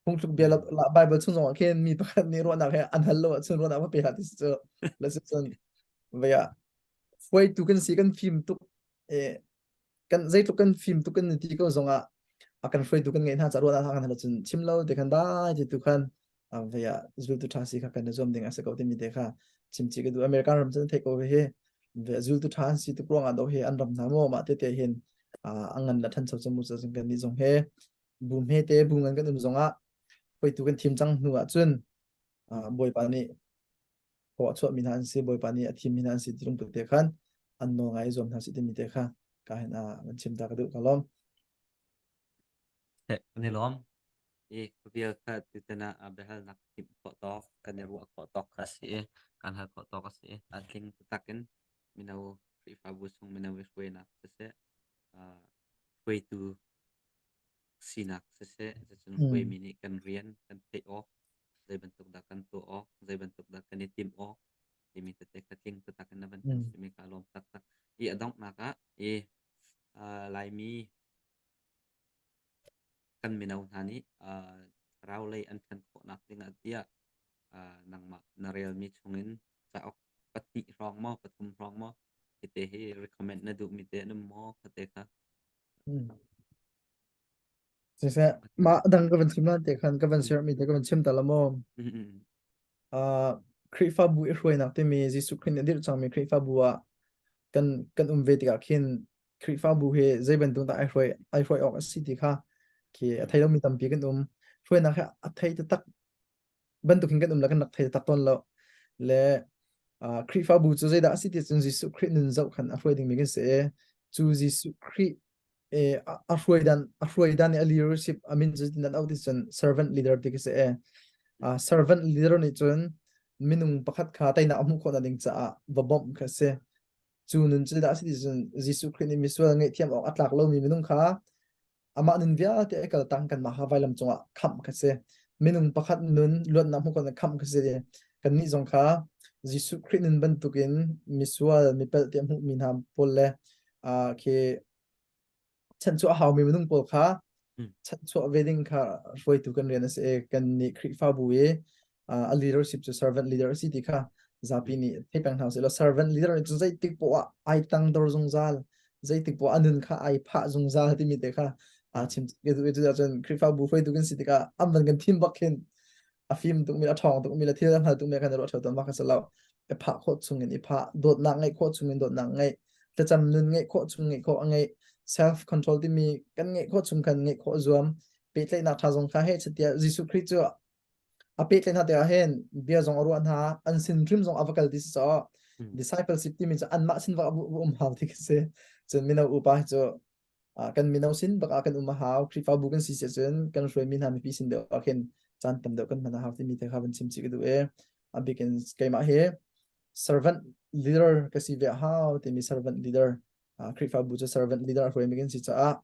phungthluk bia la Bible chung zongah khin mi pakhat nih ruahnak he an hal lo ahcun ruahnak va pe hlah ti si cu le si cun vei ah hruaitu kan si kan fim tuk kan zeitluk kan fim tuk kan ti ko zongah a kan hruaitu kan ngeih hna ca ruahnak kan hal ahcun chim lo te khan dai ti tu khan vei ah zultu ṭha si kha kan i zuam ding a si ko timi te kha chimchih ka duh. American ram cun theih ko hi ve zultu ṭha an si tuk ruangah do hi an ram hna maw mah tete hin a ngan le ṭhancho cu mu cu kan nih zong he bu hme te bu ngan kan um zongah hruaitu kan thim cang hnu ah cun Bawipa nih thaw a chuahmi hna an si Bawipa nih a thimmi hna an si ti lungput te khan an nawl ngai i zuam hna si timi te kha ka hin van chim ta ka duh ka lawm. Kan i lawm. I vial kha tutan ah biahalnak timh khawh tawk, kan i ruah khawh tawk kha a si i kan hal khawh tawk a si i a tling taktak in mino Khrihfabu chung mino i hruainak siseh, hruaitu sinak siseh, cucun hruaimi nih kan rian kan theih awk, zei bantuk dah kan tuah awk, zei bantuk dah kan i timh awk timi tete kha tling taktak in na van kan chimh i kaa lawm taktak. I a donghnak ah i Laimi kan mino hna nih thlarau lei an ṭhan khawhnak dingah tiah nangmah na relmi chungin cauk pahnih hrawng maw pathum hrawng maw hite hi recommend na duhmi te an um maw khate kha? Siseh, mah dang ka van chim lan te khan ka van share mi te ka van chim ta la maw? Khrihfabu i hruainak timi Jesuh Khrih nih a dirh cangmi Khrihfabu ah kan kan um ve tikah khin Khrihfabu hi zei bantuk dah ai hruai ai hruai awk a si ti kha khi a thei lomi tampi kan um. Hruainak hi a thei taktak bantuk in kan um le kan rak thei taktak tawn lo. Le Khrihfabu cu zeidah a si ti cun Jesuh Khrih nun zoh khan a hruai dingmi kan si i cu Jesuh Khrih a hruai dan a hruai dan i a leadership a min cu nan auh ti cun servant leader ti khi si e. Servant leader nih cun minung pakhat kha teinak a hmuh khawhnak ding caah va bawmh kha a si. Cu nun cu dah a si ti cun Jesuh Khrih nih misual ngaihthiam awk a tlak lomi minung kha amah nun vialte a kal tang kanmah kha vailam cungah khamh kha si. Minung pakhat nun luatnak hmuh kan khamh kha si. Kannih zong kha Jesuh Khrih nun bantukin misual mipelh tiah hmuhmi hna pawl le khi chanchuah a haumi minung pawl kha chanchuah ve ding kha hruaitu kan rian a si i kan nih Khrihfabu i a leadership cu servant leader a si ti kha zapi nih thei peng hna usih law servant leader nih cun zeitik poah ah ai tangdor zungzal zeitik poah a nun kha ai phah zungzal timi te kha aa chim cucun Khrihfabu hruaitu kan si tikah an van kan thim bak khin a fim tukmi a ṭhawng tukmi le thil a hngal tukmi kan i ruah ṭheo tawn bak a si lo. I phah khawh chungin i phah, dawtnak ngeih khawh chungin dawtnak ngeih, thlacam nun ngeih khawh chung ngeih khawh a ngeih, self control timi kan ngeih khawh chung khan ngeih khawh zuam, pehtlaihnak ṭha zong kha heh chitia Jesuh Khrih cu a pehtlaih hna tikah hin bia zong a ruah hna, an sin hrim zong a va kal ti si caw discipleship timi cu anmah sin va um hau ti khi si. Cun mino upa hi cu kan mino sin bak ah kan um a hau Khrihfabu kan si cun kan hruaimi hna mipi sin deuh ah khin caan tam deuh kan hman a hau timi te kha van chim chih ka duh i a bik in keimah hi servant leader ka si ve a hau timi servant leader Khrihfabu cu servant leader a hruaimi kan si caah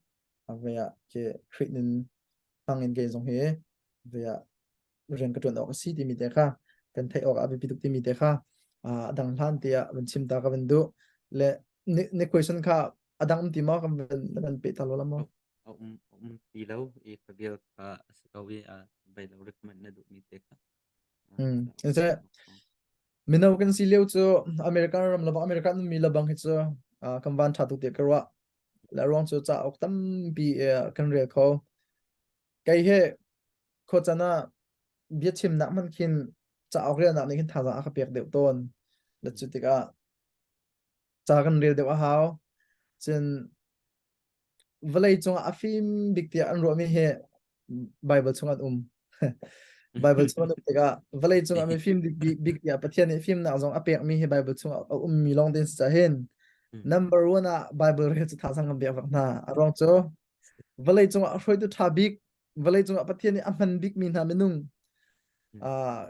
ve ah ke Khrih nun hmang in kei zong hi ve ah rian ka ṭuan awk a si timi te kha kan theih awk a biapi tuk timi te kha a dang hlan tiah van chim ta ka van duh le ni question kha a dang um ti maw kan van van pe ta lo la maw a um um ti lo i ka bial kha a si ko i a bai lo recommend na duh mi te kha Hmm. Mino kan si lio cu American ram labang American mi labang hi cu kan van tha tuk te ka ruah. La ruang cu cauk tampi kan rel kho. Kei he Khuacan ah biachimnak hmanh khin cauk relnak nih khin thazaang a ka pek deuh tawn. Le cu tikah ca kan rel deuh a hau. Cun vawlei cungah a fim bik tiah an ruahmi hi Bible chung an um. Bible chung an um tikah vawlei cungah mifim bik bik tiah Pathian nih fimnak zong a pekmi hi Bible chungah a ummi lawng te si caah hin number one ah Bible rel cu thazaang kan pek bak hna. A ruang cu vawlei cungah a hruaitu ṭha bik vawlei cungah Pathian nih a hman bikmi hna minung uh,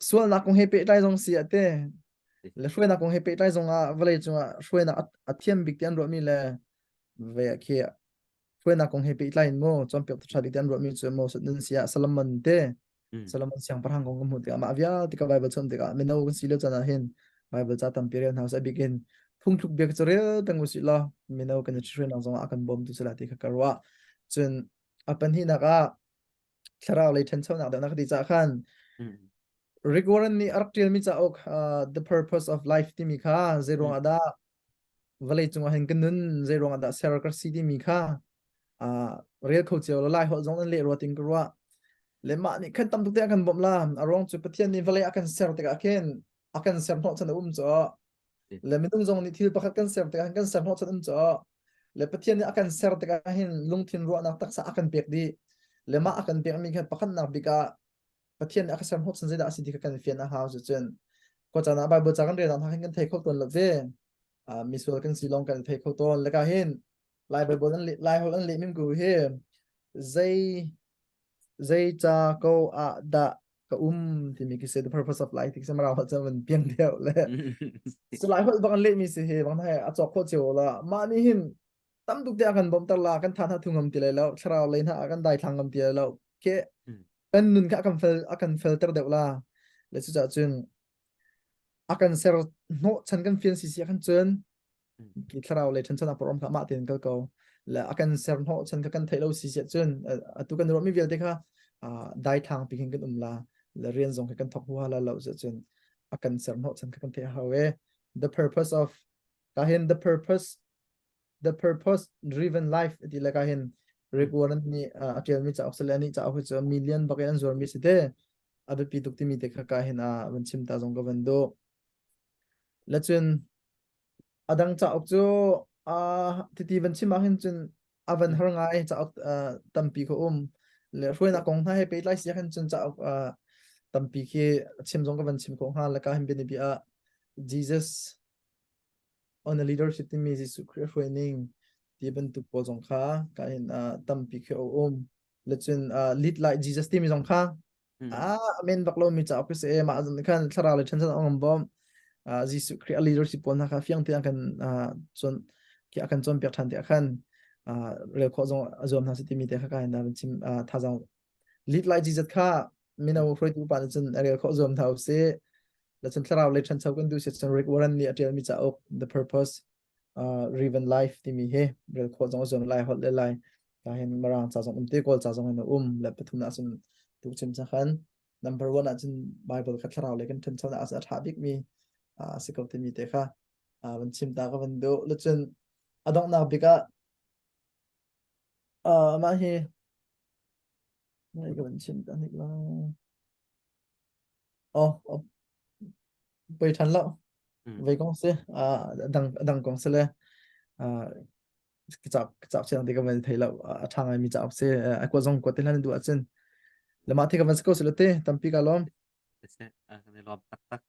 sualnak kong he pehtlai zong si ah te le hruainak kong he pehtlai zong ah vawlei cungah hruainak a thiam bik ti an ruahmi le ve khi hruainak kong he pehtlai in mu cawnpiak ṭha bik ti an ruahmi cu Moses nun sia Solomon te Solomon siangpahrang kong kan hmuh tikah mah vialte ka Bible chon tikah mino kan si lio caan ah hin Bible ca tampi rel hna usih bik in phungthluk bia cu rel peng usih law mino kan i ṭhihruainak zong ah a kan bawmtu si lai ti kha ka ruah. Cun a pahnihnak ah thlarau lei ṭhanchonak deuh na ka ti caah khan Rick Warren nih a rak ṭialmi cauk uh, The Purpose of Life timi kha zei ruang ah dah vawlei cungah hin ka nun zei ruang ah dah ser ka si timi kha uh, rel kho cio lo lai holh zong an leh rua ting ka ruah le mah nih khan tam tuk te a kan bawmh la a ruang cu Pathian nih vawlei a kan ser tikah khin a kan ser hnawh chan a um cu le minung zong nih thil pakhat kan ser tikah kan ser hnawh chan um cu le Pathian nih a kan ser tikah hin lungthin ruahnak taksa a kan pek dih le mah a kan pekmi kha pakhatnak bik ah Pathian nih a ka ser hnawh chan zeidah a si ti kha kan fian a hau cucun khua caan ah Bible ca kan rel hna hin kan thei kho tawn lo ve misual kan si lawng kan thei kho tawn le ka hin Lai Bible an Lai holh an leh mim ku hi zei zei ca ko ah dah ka um timi khi si the purpose of life ti khi marau holh cun van piang deuh le so Lai holh bak an leh mi si hi bang hai a cawk khawh cio la mah nih hin tam tuk te a kan bawmh ter la kan tha hna thu ngam ti lai lo thlarau lei hna a kan dai thlang ngam ti lai lo ke kan nun kha a kan fel a kan fel ter deuh la le cucaah cun a kan ser hnawh chan kan fian si si khan cun ki thlarau le ṭhan chan a porom kha mah tein kal ko le a kan ser hnawh chan kha kan theih lo si si cun atu kan ruahmi vialte kha dai thlang pi khin kan um la le rian zong kha kan thok huha la lo cun a kan ser hnawh chan kha kan theih hau e the purpose of ka hin the purpose the purpose driven life ti le ka hin Rick Warren nih a ṭialmi cauk sale anih cauk hi cu million bak in an zuarmi si te a biapi tuk timi te kha ka hin a van chim ta zong ka van duh le cun a dang cauk cu titi van chim ah hin cun a van har ngai cauk tampi kha um le hruainak kong hna he pehtlai si khan cun cauk tampi khi chim zong ka van chim khawh hnga le ka hin bianabi ah Jesus on a leadership timi Jesuh Khrih hruai ning ti bantuk pawl zong kha ka hin tampi khi a um le cun lead like Jesus timi zong kha ah amen bak lo mi cauk si e mah zong khan thlarau le ṭhan chan ong bom. Jesuh Khrih a leadership pawl hna kha fiang tein a kan cawn a kan cawnpiak ṭhan tiah khan rel khawh zong a zuam hna si timi te kha ka hin chim thazaang lead lai Jesus kha mino hruaitu pa nih cun a rel khawh zuam hna usih. La cun thlarau lei ṭhancho kan duh si cun Rick Warren nih a ṭialmi cauk The Purpose Driven Life timi hi rel khawh zong a zuam lai holh le lai ta hin Mirang ca zong um te Kawl ca zong in a um le pathum ah cun tu chim cha khan number one ah cun Bible kha thlarau lei kan ṭhanchonak ah a ṭha bikmi a si ko timi te kha van chim ta ka van duh. Le cun a donghnak bik ah mah hi ka van chim ta hnik lai. Oh, poi ṭhan lo. Voi kong si. Dang dang kong si le cauk cauk siang ti ka van thei lo. A ṭha ngaimi cauk si. A kuat zong kuat te hlan duh ahcun. Le mah thi ka van si ko si lo te tampi ka lawm. Kan i lawm taktak.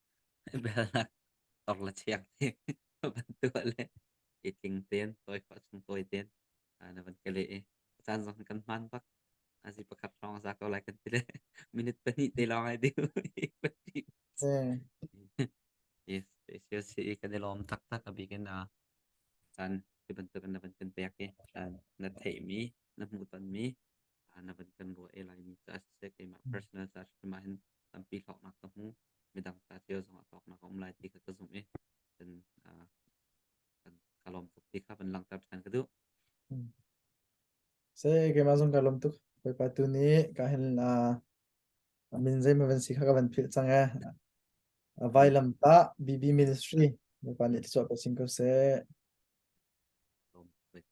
Belnak tor le chiang te van tuah le i tling ten tawi khawh chung tawi ten na van ka leh i caan zong kan hman bak. Azi pakhat hrawng a za ko lai kan ti le minute pahnih te lawng ai diu. Yes, yes, si kan i lawm taktak a bik in caan ti bantuk na van kan pek i na theihmi, na hmuhtonmi, na van kan ruah e laimi ca siseh keimah personal ca hrim ah hin tampi hlawknak ka hmu. Midang ca cio zong ah hlawknak a um lai ti kha ka zumh i kan ka lawm tuk ti kha van langhter ṭhan ka duh. Se keimah zong ka lawm tuk. Bawipa tu nih ka hin min zeimaw van si kha ka van philh cang ee. Vailam tah BB Ministry Bawipa nih thluachuah pe sin ko seh. Lawm tuk.